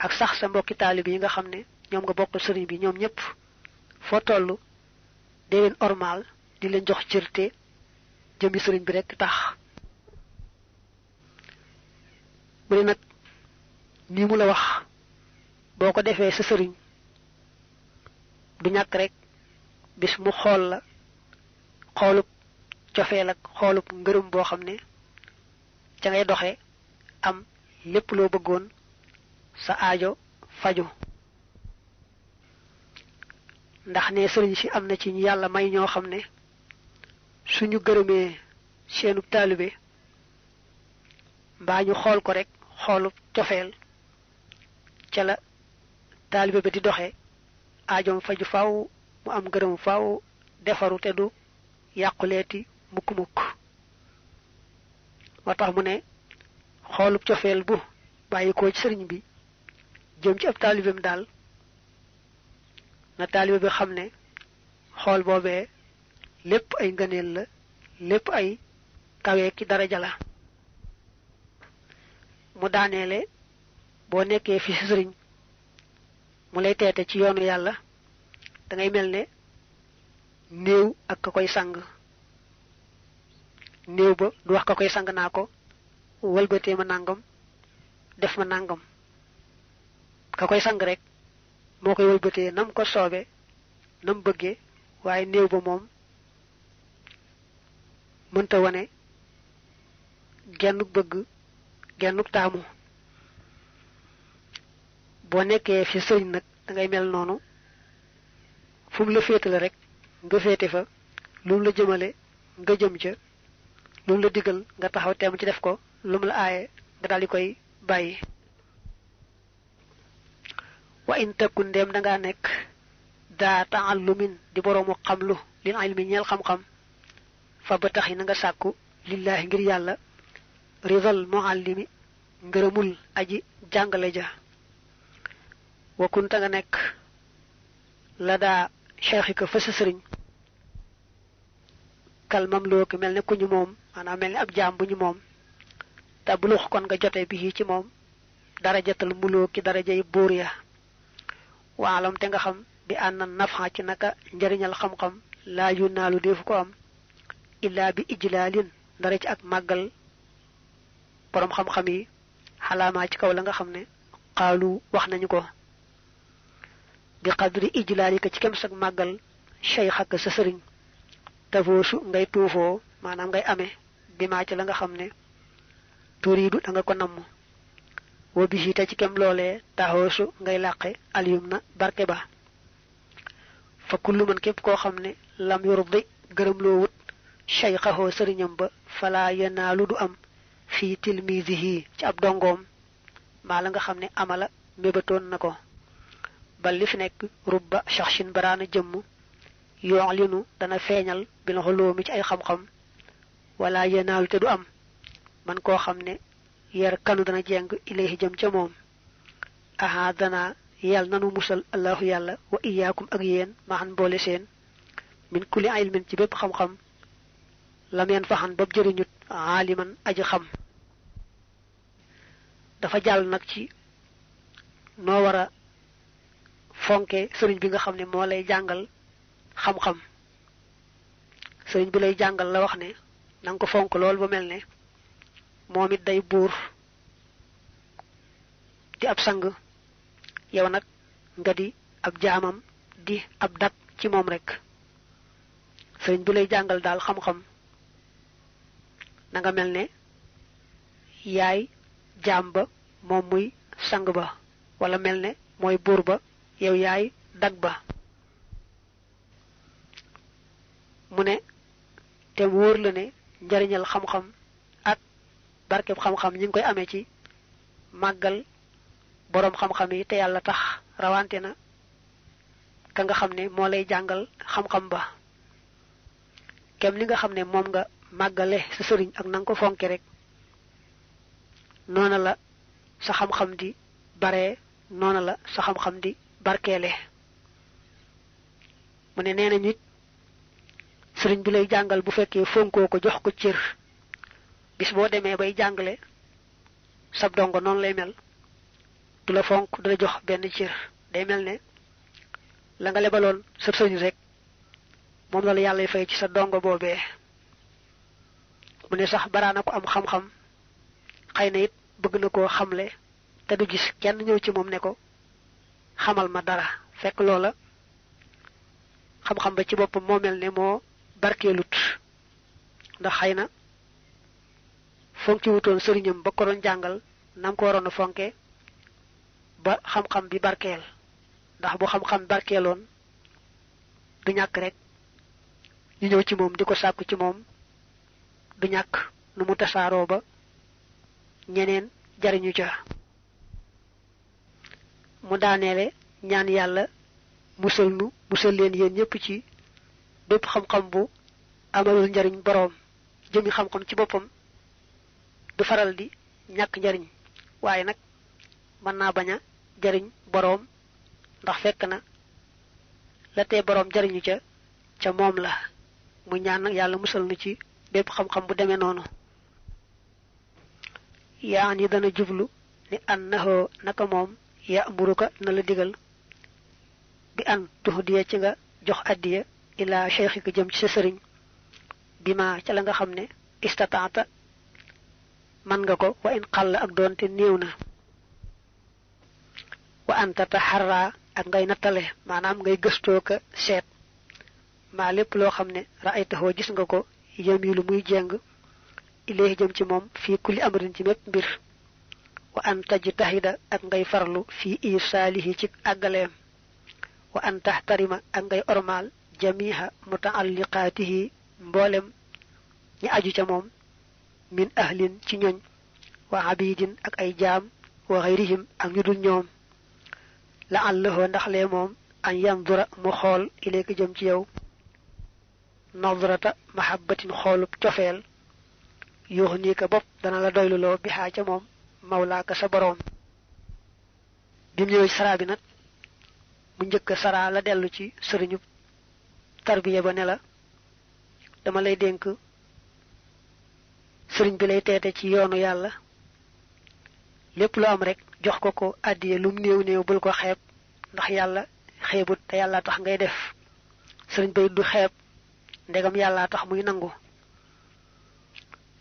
ak sax sa mbokki taalib yi nga xam ne ñoom nga bokk sëriñ bi ñoom ñëpp foo toll dee leen ormal di leen jox cërte jëmmi sëriñ bi rekk tax mu ne nag nii mu la wax boo ko defee sa sëriñ du ñak rek bis mu xol la xolup ciofel ak xolup ngeureum bo xamne ca ngay doxé am lepp lo bëggoon sa aajo faju ndax ne sëriñ ci amna ci ñu yalla may ño xamne suñu gërëmé seenu talibé ba ñu xol ko rek xolup ciofel ca la talibé ba di doxé aajoom faju faaw mu am gërëm faaw defaru te du yàquleeti mukk mukk motax mu ne xolub ciofel bu bayiko ci serigne bi jëm ci ab talibem dal na talibé bi xamné xol bobé lépp ay ngëneel la lépp ay kawé ki daraja la mu daanélé bo nekké fi serigne mu lay tété ci yoonu yalla da ngay melne néew ak ka koy sang néew ba du wax ka koy sang nako walbaté ma nangam def ma nangam ka koy sang rek mo koy walbaté nam ko soobé nam bëggé waye néew ba mom mënta wone gennu bëgg gennu taamu bo nekké fi sëriñ nak da ngay mel nonu fum la féetale rek nga féete fa lum la jëmale nga jëm ca lum la digal nga taxaw teem ci def ko lum la aaye nga dal di koy bàyyi wa in takun dem da nga nekk daa taallumin di boroomu xamlu lin ilmi ñeel xam-xam fa ba tax yi na nga sàkku lillahi ngir yàlla ridal muallimi ngërëmul aji jàngale ja wa kunta nga nekk la daa cheikhika fa sa sëriñ kal mamluk melne ku ñu moom maanaam melne ab jaam bu ñu moom ta bulux kon nga jote bi ci moom darajatal muluki darajay buur ya waalam te nga xam bi ànna nafa ci naka njariñal xam-xam laa yu naalu def ko am illa bi ijlalin dara ci ak màggal borom xam-xam yi xalaamaa ci kaw la nga xam ne xaalu wax nañu ko bi qadri ijlalika ci kem sak magal shaykhaka sa serigne tafoosu ngay tuufo manam ngay amé bima ci la nga xamné turidu da nga ko nam wo bi ci kem lolé tahoosu ngay laqé alyumna barke ba fa kullu man kep ko xamné lam yurdi gërem lo wut shaykhaho serignam ba fala yanalu du am fi tilmizihi ci ab dongom ma la nga xamné amala mebaton nako bal li fi nek rubba shakhshin barana jëm yu'linu dana feñal bil hulumi ci ay xam xam wala yanal te du am man ko xamne yar kanu dana jeng ilayhi jëm ci mom aha dana yal nanu musal allah yalla wa iyyakum ak yeen ma han bolé sen min kulli ilmin ci bepp xam xam lam yan fahan bab jeriñut aliman aji xam dafa jall nak ci no wara fonké sëriñ bi nga xamné mo lay jangal xam xam sëriñ bi lay jangal la wax né nang ko fonk lool ba melné momit day bour di ab sang yow nak nga di ab jaamam di ab dak ci mom rek sëriñ bi lay jangal dal xam xam na nga melné yaay jamba mom muy sang ba wala melné moy bour ba yow yaay dag ba mune te wóor la ne njariñal xam-xam ak barkeb xam-xam ñi ngi koy amé ci màggal borom xam-xam yi te yàlla tax rawante na ka nga xam ne moo lay jàngal xam-xam ba kem li nga xam ne moom nga màggale sa sëriñ ak nang ko fonke rek noona la sa xam-xam di bare noona la sa xam-xam di barkeele mu ne neena nit sëriñ bi lay jàngal bu fekkee fonkoo ko jox ko cër bis boo demee bay jàngale sab dongo noonu lay mel du la fonk du la jox benn cër day mel ne la nga lebaloon sa sëriñ rek moom la yàlla fay ci sa dongo boobee mu ne sax baraana ko am xam-xam xëy na it bëgg na koo xamle te du gis kenn ñëw ci moom ne ko xamal ma dara fekk loola xam-xam ba ci boppam moo mel ne moo barkeelut ndax xëy na fonk ci wutoon sëriñam ba ko doon jàngal nam ko waroon a fonke ba xam-xam bi barkeel ndax bu xam-xam barkeeloon du ñàkk rek ñu ñëw ci moom di ko sàkku ci moom du ñàkk nu mu tasaaroo ba ñeneen jariñu ca mu daaneele ñaan yàlla musal leen yéen ñëpp ci bépp xam-xam bu amalul njariñ boroom jëmi xam-xam ci boppam du faral di ñàkk njariñ waaye nag mën naa bañ a jariñ boroom ndax fekk na la tee boroom jariñu ca moom la mu ñaan nag yàlla musal nu ci bépp xam-xam bu demee noonu yaa ni dana jublu ni annahu naka moom ya'muruka na la digal bi an tuhdiya ci nga jox addiya ila shaykhika jëm ci sa sëriñ bi ma ca la nga xam ne istataata man nga ko wa in xàll ak doonte néew na wa anta taharra ak ngay nattale maanaam ngay gëstoo ka seet maa lépp loo xam ne ra'aytahu gis nga ko yamilu muy jeng ilayhi jëm ci moom fii kulli amrin ci mépp mbir wa an tajtahida ak ngay farlu fii irsaalihi ci àggaleem wa an tahtarima ak ngay ormaal jamiha mutaalliqaatihi mboolem ñi aju ca moom min ahlin ci ñoñ wa abidin ak ay jaam wa xayrihim ak ñu dul ñoom la allahu ndax lee moom an yandura mu xool ilayka jëm ci yow nadrata mahabbatin xoolub cofeel yuux nii ka bopp dana la doyluloo bi xaa ca moom mawlaaka sa boroom bi mu ñëwee saraa bi nag mu njëkk saraa la dellu ci sëriñu tarbiya ba ne la dama lay dénk sëriñ bi lay teete ci yoonu yàlla lépp lu am rek jox ko àddiye lum néew néew bul ko xeeb ndax yàlla xeebut te yàlla tax ngay def sëriñ bay du xeeb ndegam yàlla tax muy nangu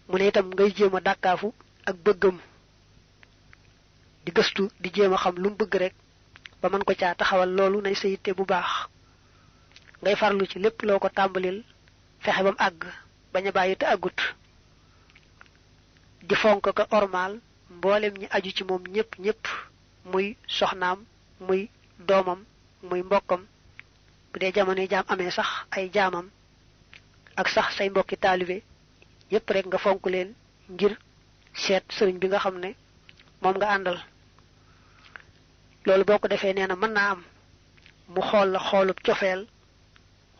mu ne itam ngay jéem a dàkkaafu ak bëggam di gëstu di jéem a xam lu mu bëgg rek ba mën ko caa taxawal loolu nay sa yitte bu baax ngay farlu ci lépp loo ko tàmbalil fexe ba mu àgg bañ a bàyyi te àggut di fonk ko ormaal mboolem ñi aju ci moom ñépp muy soxnaam muy doomam muy mbokkam bu dee jamono jaam amee sax ay jaamam ak sax say mbokki taalibe yépp rek nga fonk leen ngir seet sëriñ bi nga xam ne moom nga àndal loolu boo ko defee nee na mën naa am mu xool la xoolub cofeel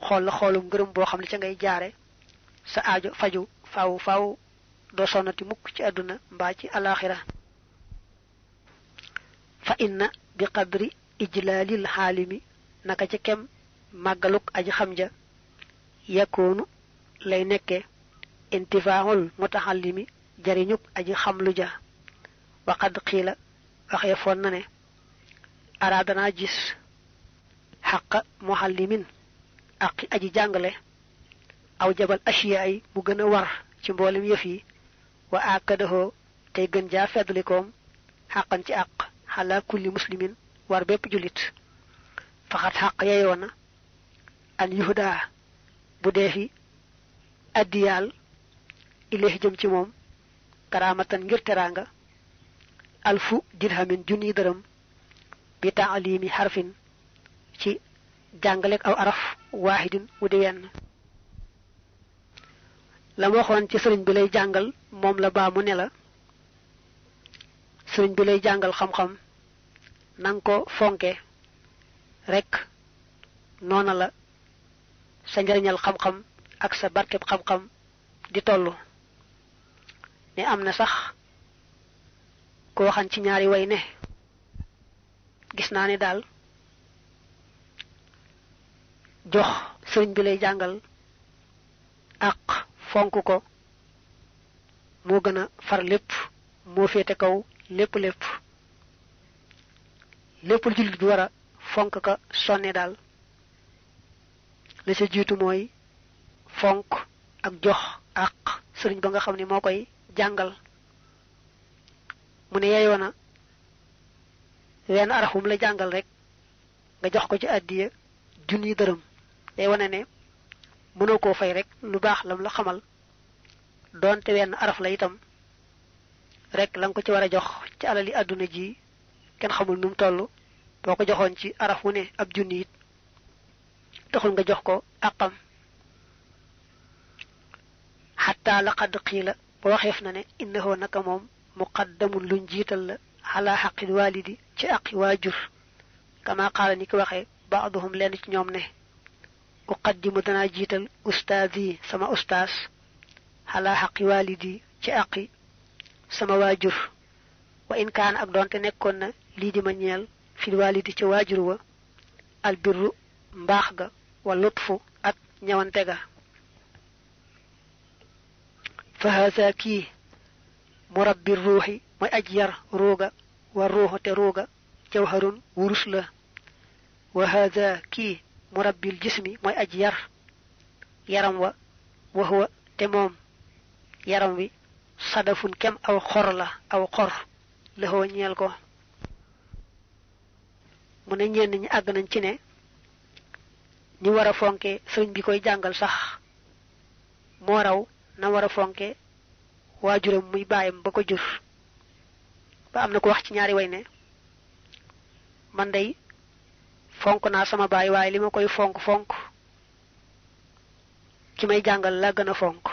xool la xoolub ngërëm boo xam ne ca ngay jaare sa aajo faju faaw doo sonnati mukk ci àdduna mbaa ci alaxira fa inna bi qadri ijlaalil xaalimi naka ci kem màggaluk aji xam ja yakoonu lay nekke intifaahul mutaxallimi jariñuk aji xamlu ja waqad xiila waxee foon na ne araadana gis xaqa muhallimin aqi aji jàngale aw jabal ashiya ay mu gën a war ci mboolem yëf yi wa akadahoo tey gën jaa feddlikoom xaqan ci àq xalaa kulli muslimin war bépp jullit faxat xaq yeyoona an yuhdaa bu dee fi addiyaal ileex jëm ci moom karaamatan ngir teraanga alfu dirhamin junni dërëm bi taalimi xarfin ci jàngaleek aw araf waahidin wu di wenn la ma waxoon ci sëriñ bi lay jàngal moom la baa mu ne la sëriñ bi lay jàngal xam-xam nanga ko fonke rekk noona la sa njariñal xam-xam ak sa barkeb xam-xam di tollu ne am na sax ko waxan ci ñaari way ne gis naa ne daal jox sëriñ bi lay jàngal ak fonk ko moo gën a far lépp moo féete kaw lépp lu jullit bi war a fonk ka sonne daal la ca jiitu mooy fonk ak jox ak sëriñ ba nga xam ne moo koy jàngal mu ne yeyoo na wenn arafum la jàngal rek nga jox ko ci àddiya junni dërëm day wane ne mënoo koo fay rek lu baax lam la xamal doonte wenn araf la itam rek la nga ko ci war a jox ci alali àdduna ji kenn xamul nu mu toll boo ko joxoon ci araf wu ne ab junni it taxul nga jox ko àqam xataa laqad qiila ba waxeef na ne innahu naka moom muqaddamun luñ jiital la ala xaqil walidi ci aqi waajur kama qaala ni ko waxee baaduhum lenn ci ñoom ne uqaddimu danaa jiital ustaadi sama ustaas ala xaqi walidi ci aqi sama waajur wa in kaan ak doonte nekkoon na lii di ma ñeel fil walidi ci waajur wa albirru mbaax ga wa lutfu ak ñawante ga fa haza kii murabbi ruuxi mooy aj yar ruuga wa ruuxu te ruuga jawharun wurus la wa haza kii murabbil jismi mooy aj yar yaram wa huwa te moom yaram wi sadafun kem aw xor la aw xor la hoo ñeel ko mu ne ñenn ñi àgg nañ ci ne ni war a fonke sëriñ bi koy jàngal sax moo raw na war a fonke waajuram muy baayam ba ko jur ba am na ko wax ci ñaari way ne man day fonk naa sama baay waaye li ma koy fonk ki may jàngal la gën a fonk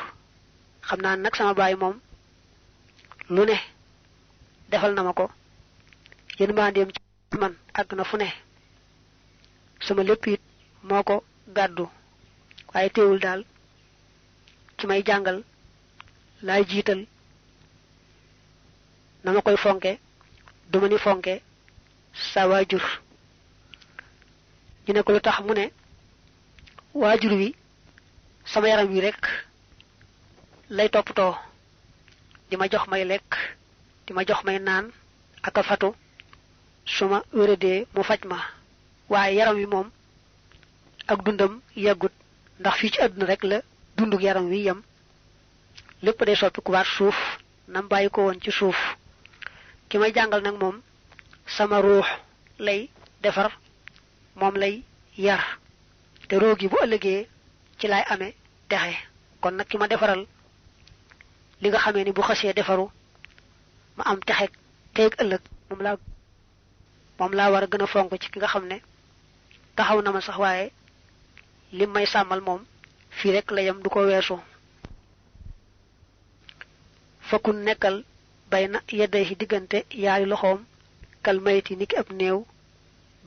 xam naa nag sama baay moom lu ne defal na ma ko yéen maandeem ci man àgg na fu ne sama lépp it moo ko gàddu waaye teewul daal ki may jàngal laay jiital na ma koy fonke duma ni fonke sa waajur ñu ne ko lu tax mu ne waajur wi sama yaram wi rek lay toppatoo di ma jox may lekk di ma jox may naan ak a fatu su ma wéradee mu faj ma waaye yaram wi moom ak dundam yeggut ndax fii ci àdduna rek la dunduk yaram wi yem lépp day soppi ku waat suuf nam bàyyi ko woon ci suuf ki may jàngal nag moom sama ruux lay defar moom lay yar te roogi bu ëllëgee ci laay amee texe kon nag ki ma defaral li nga xamee ni bu xasee defaru ma am texe teeg ëllëg moom laa war a gën a fonk ci ki nga xam ne taxaw na ma sax waaye li may sàmmal moom fii rek la yem du ko weesu fakkun nekkal bay na yedday ci diggante yaari loxoom kal mayti niki ab néew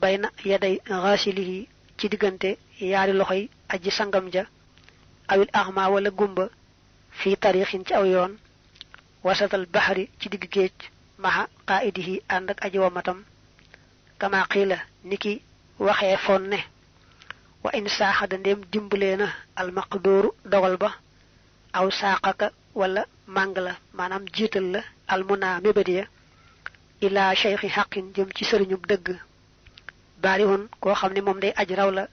bay na yedday xaasilihi ci diggante yaari loxoy aji sangam ja awil axma wala gumba fii tarixin ci aw yoon wasatal baxari ci digg géej maxa qaidihi ànd ak aji wamatam kama qiila niki waxee foon ne wa in saaxada ndéem dimbalee na almaqdooru dogal ba aw saaxaka wala màng la maanaam jiital la almuna mébédiya ilaa cheikhi xaqin jëm ci sëriñub dëgg baari woon koo xam ne moom day aj raw la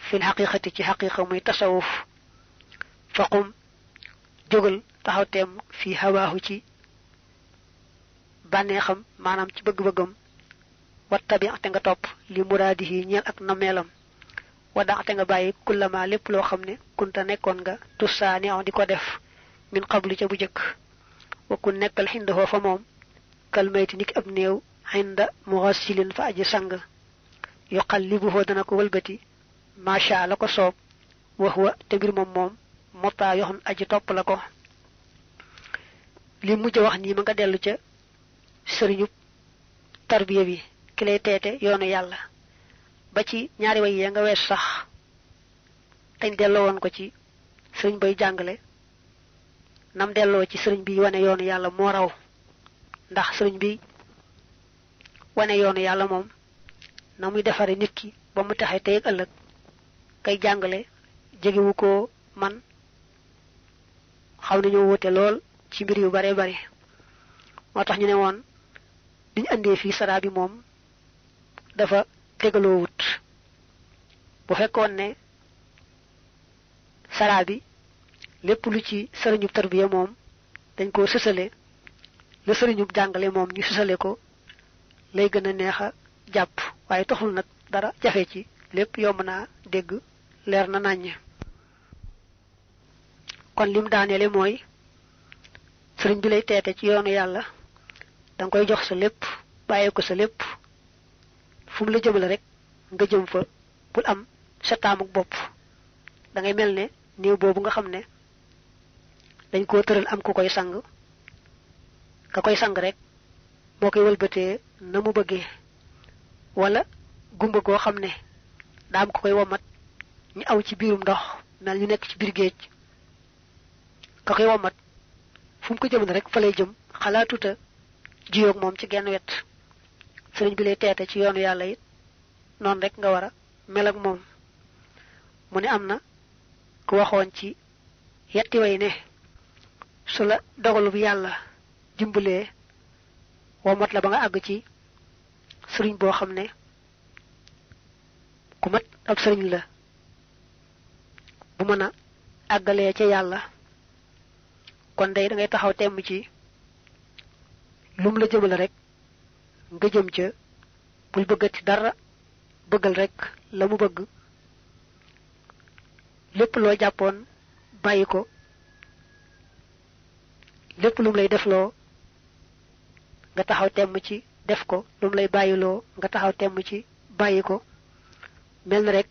fil xaqiqati ci xaqiqa muy tasawuf faqum jógal taxaw teem fii hawaahu ci bànneexam maanaam ci bëgg-bëggam wattabi te nga topp li muraadihi ñeel ak nameelam wadaxte nga bàyyi kullama lépp loo xam ne kunta nekkoon nga tussaani di ko def min qablu ca bu jëkk wa ku nekkal xindahoo fa moom kalmayti niki ab néew xinda muxassilin fa aji sang yuqallibuhu dana ko wëlbati macha la ko soob wax wa te mbir moom mottaa yoxon aji topp la ko li mujj wax nii ma nga dellu ca sëriñub tarbiya bi ki lay teete yoonu yàlla ba ci ñaari way yee nga wees sax tañ delloo woon ko ci sëriñ bay jàngale nam delloo ci sëriñ bi wane yoonu yàlla moo raw ndax sëriñ bi wane yoonu yàlla moom na muy defare nit ki ba mu taxe tey ak ëllëg kay jàngale jegewu ko man xaw nañoo wute lool ci mbir yu bare bare moo tax ñu ne woon diñ andee fii saraa bi moom dafa tegaloo wut bu fekkoon ne saraa bi lépp lu ci sëriñub tarbiya moom dañ koo sësale la sëriñub jàngale moom ñu sësale ko lay gën a neex a jàpp waaye taxul nag dara jafe ci lépp yomb naa dégg leer na nañ. kon lim daanele mooy sëriñ bi lay teete ci yoonu yàlla danga koy jox sa lépp bàyyee ko sa lépp fu mu la jëmale rek nga jëm fa bul am sa taamuk bopp da ngay mel ne néew boobu nga xam ne dañ koo tëral am ku koy sang ka koy sang rek moo koy wëlbatee na mu bëggee wala gumba goo xam ne daa am ku koy womat ñu aw ci biirum ndox mel ñu nekk ci biir géej ka koy womat fu mu ko jëmale rek fa lay jëm xalaatuta jiyoog moom ci genn wet sëriñ bi lay teete ci yoonu yàlla it noonu rek nga war a mel ak moom mu ne am na ku waxoon ci yetti way ne su la dogalu bi yàlla dimbalee womat la ba nga àgg ci sëriñ boo xam ne ku mat ab sëriñ la bu mën a àggalee ca yàlla kon day da ngay taxaw temm ci lum la jëmale rek nga jëm ca bul bëggati dara bëggal rek la mu bëgg lépp loo jàppoon bàyyi ko lépp lum lay defloo nga taxaw temm ci def ko lum lay bàyyiloo nga taxaw temm ci bàyyi ko mel na rek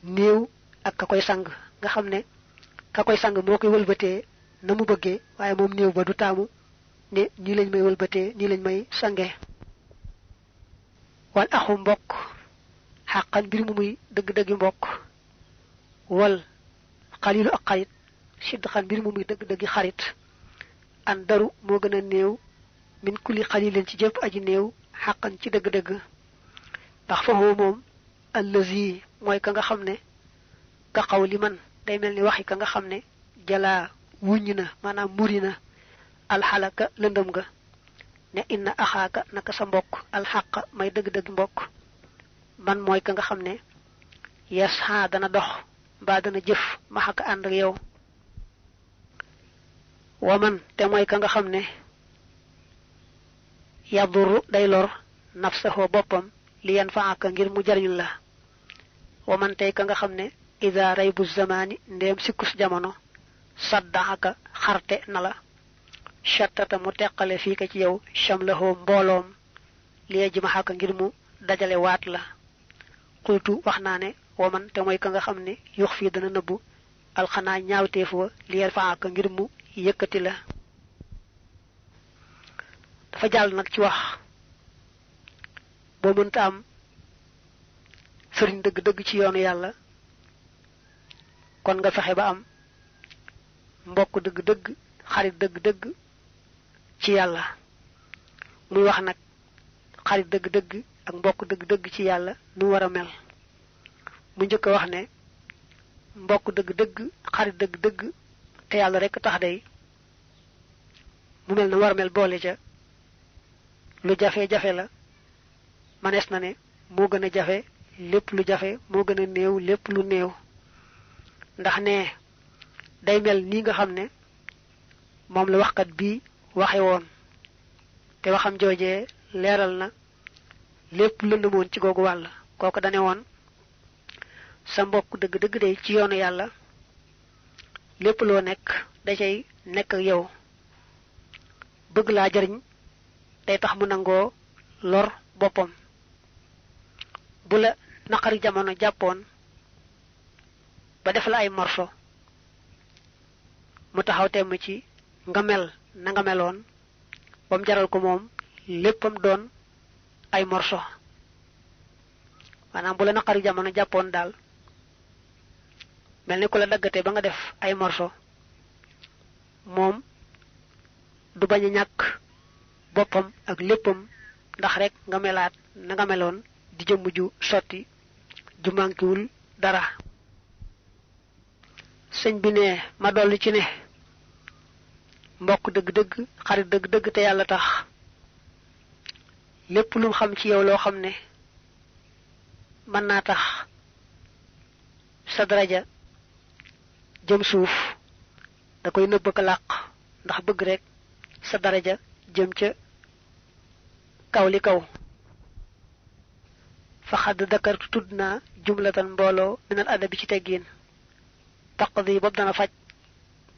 néew ak ka koy sang nga xam ne ka koy sang moo koy wëlbatee na mu bëggee waaye moom néew ba du taamu ne nii lañ may wëlbatee nii lañ may sange wal axu mbokk xàqan mbir mu muy dëgg-dëggi mbokk wal xalilu ak xarit sidxan mbir mu muy dëgg-dëggi xarit an daru moo gën a néew min kulli xalilin ci jëpp aji néew xàqan ci dëgg-dëgg ndax foofu moom allazi mooy ka nga xam ne ka xaw li man day mel ni waxi ka nga xam ne jalaa wuññ na maanaam muri na alxalaka lëndëm ga ne inna axaaka naka sa mbokk alxaqa may dëgg-dëgg mbokk man mooy ka nga xam ne yes xaa dana dox mbaa dana jëf maxaka ànd ak yow waman te mooy ka nga xam ne yaduru day lor nafsahu boppam li yan faaka ngir mu jariñ la waman tey ka nga xam ne ida raybu zamaani ndéem sikkus jamono saddaxaka xarte na la shattata mu teqale fii ka ci yow shamlahoo mbooloom li ji maxaka ngir mu dajale waat la xultu wax naa ne waman te mooy ka nga xam ne yux fii dana nëbbu alxanaa ñaawteef wa li yan faaka ngir mu yëkkati la dafa jàll nag ci wax boo mënta am sëriñ dëgg-dëgg ci yoonu yàlla kon nga fexe ba am mbokk dëgg-dëgg xarit dëgg-dëgg ci yàlla muy wax nag xarit dëgg-dëgg ak mbokk dëgg-dëgg ci yàlla nu war a mel mu njëkk a wax ne mbokk dëgg-dëgg xarit dëgg-dëgg te yàlla rek tax day mu mel na war a mel boole ca lu jafe-jafe la manees na ne moo gën a jafe lépp lu jafe moo gën a néew lépp lu néew ndax ne day mel nii nga xam ne moom la waxkat bii waxe woon te waxam joojee leeral na lépp lëndëmoon ci googu wàll kooku dane woon sa mbokk dëgg-dëgg day ci yoonu yàlla lépp loo nekk da cay nekk ak yow bëgg laa jariñ day tax mu nangoo lor boppam bu la naqari jamono jàppoon ba def la ay morso mu taxaw temm ci nga mel na nga meloon ba mu jaral ko moom léppam doon ay morso maanaam bu la naqari jamono jàppoon daal mel ni ku la daggate ba nga def ay morso moom du bañ a ñàkk boppam ak léppam ndax rek nga melaat na nga meloon di jëmm ju sotti ju mànkiwul dara sëñ bi ne ma dolli ci ne mbokk dëgg-dëgg xarit dëgg-dëgg te yàlla tax lépp lu xam ci yow loo xam ne mën naa tax sa daraja jëm suuf da koy nëbb ko làq ndax bëgg rek sa daraja jëm ca kaw li kaw fa xadd dakartu tudd naa jumlatan mbooloo minal adabi ci teggin taqdi bopp dana faj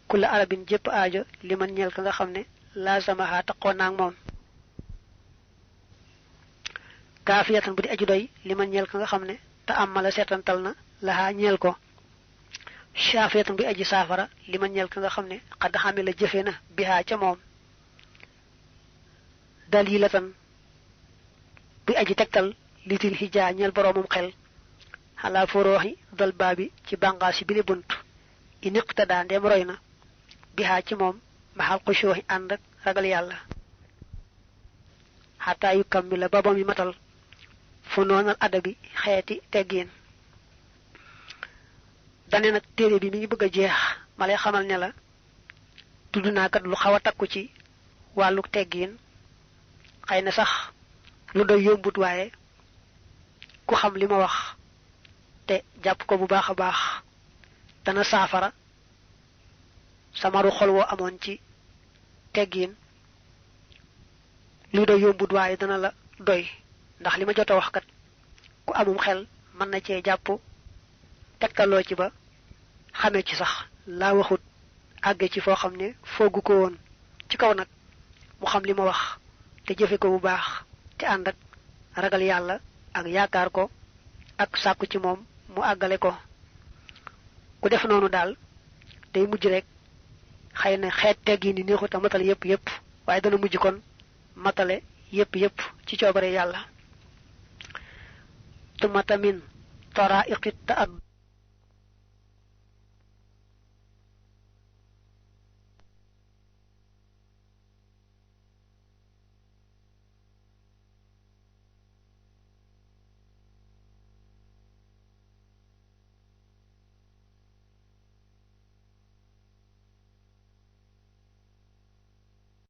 kulla arabin jépp aajo li man ñeel ka nga xam ne laasamaha taqoo naag moom kaafiyatan bu di aju doy li man ñeel ka nga xam ne te amala seetantal na lahaa ñeel ko shaafiyatan bu aji saafara li man ñeel ka nga xam ne xadd xame la jëfe na bihaa ca moom dalilatan bu aji tegtal litil hijaa ñeel boroomum xel xalaa forooxi dal baabi ci bàngaasi bi li bunt iniqtadaa ndeem roy na bihaa ci moom maxal xushooxi ànd ak ragal yàlla xataa yu kammila ba bam yi matal fu noonal adabi xeeti teggiin dane nag téere bi mi ngi bëgg a jeex ma lay xamal ne la tudd naa kat lu xaw a takku ci wàllu teggiin xëy na sax lu doy yombut waaye ku xam li ma wax te jàpp ko bu baax a baax dana saafara samaru xol woo amoon ci teggiin lu doy yombut waaye dana la doy ndax li ma jot a wax kat ku amum xel mën na cee jàpp tegtaloo ci ba xamee ci sax laa waxut àgge ci foo xam ne foogu ko woon ci kaw nag mu xam li ma wax te jëfe ko bu baax te ànd ak ragal yàlla ak yaakaar ko ak sàkku ci moom mu àggale ko ku def noonu daal day mujj rek xëy na xeet teggi ni neexut a matale yépp waaye dana mujj kon matale yépp ci coobare yàlla tumata min taraiqit ta ad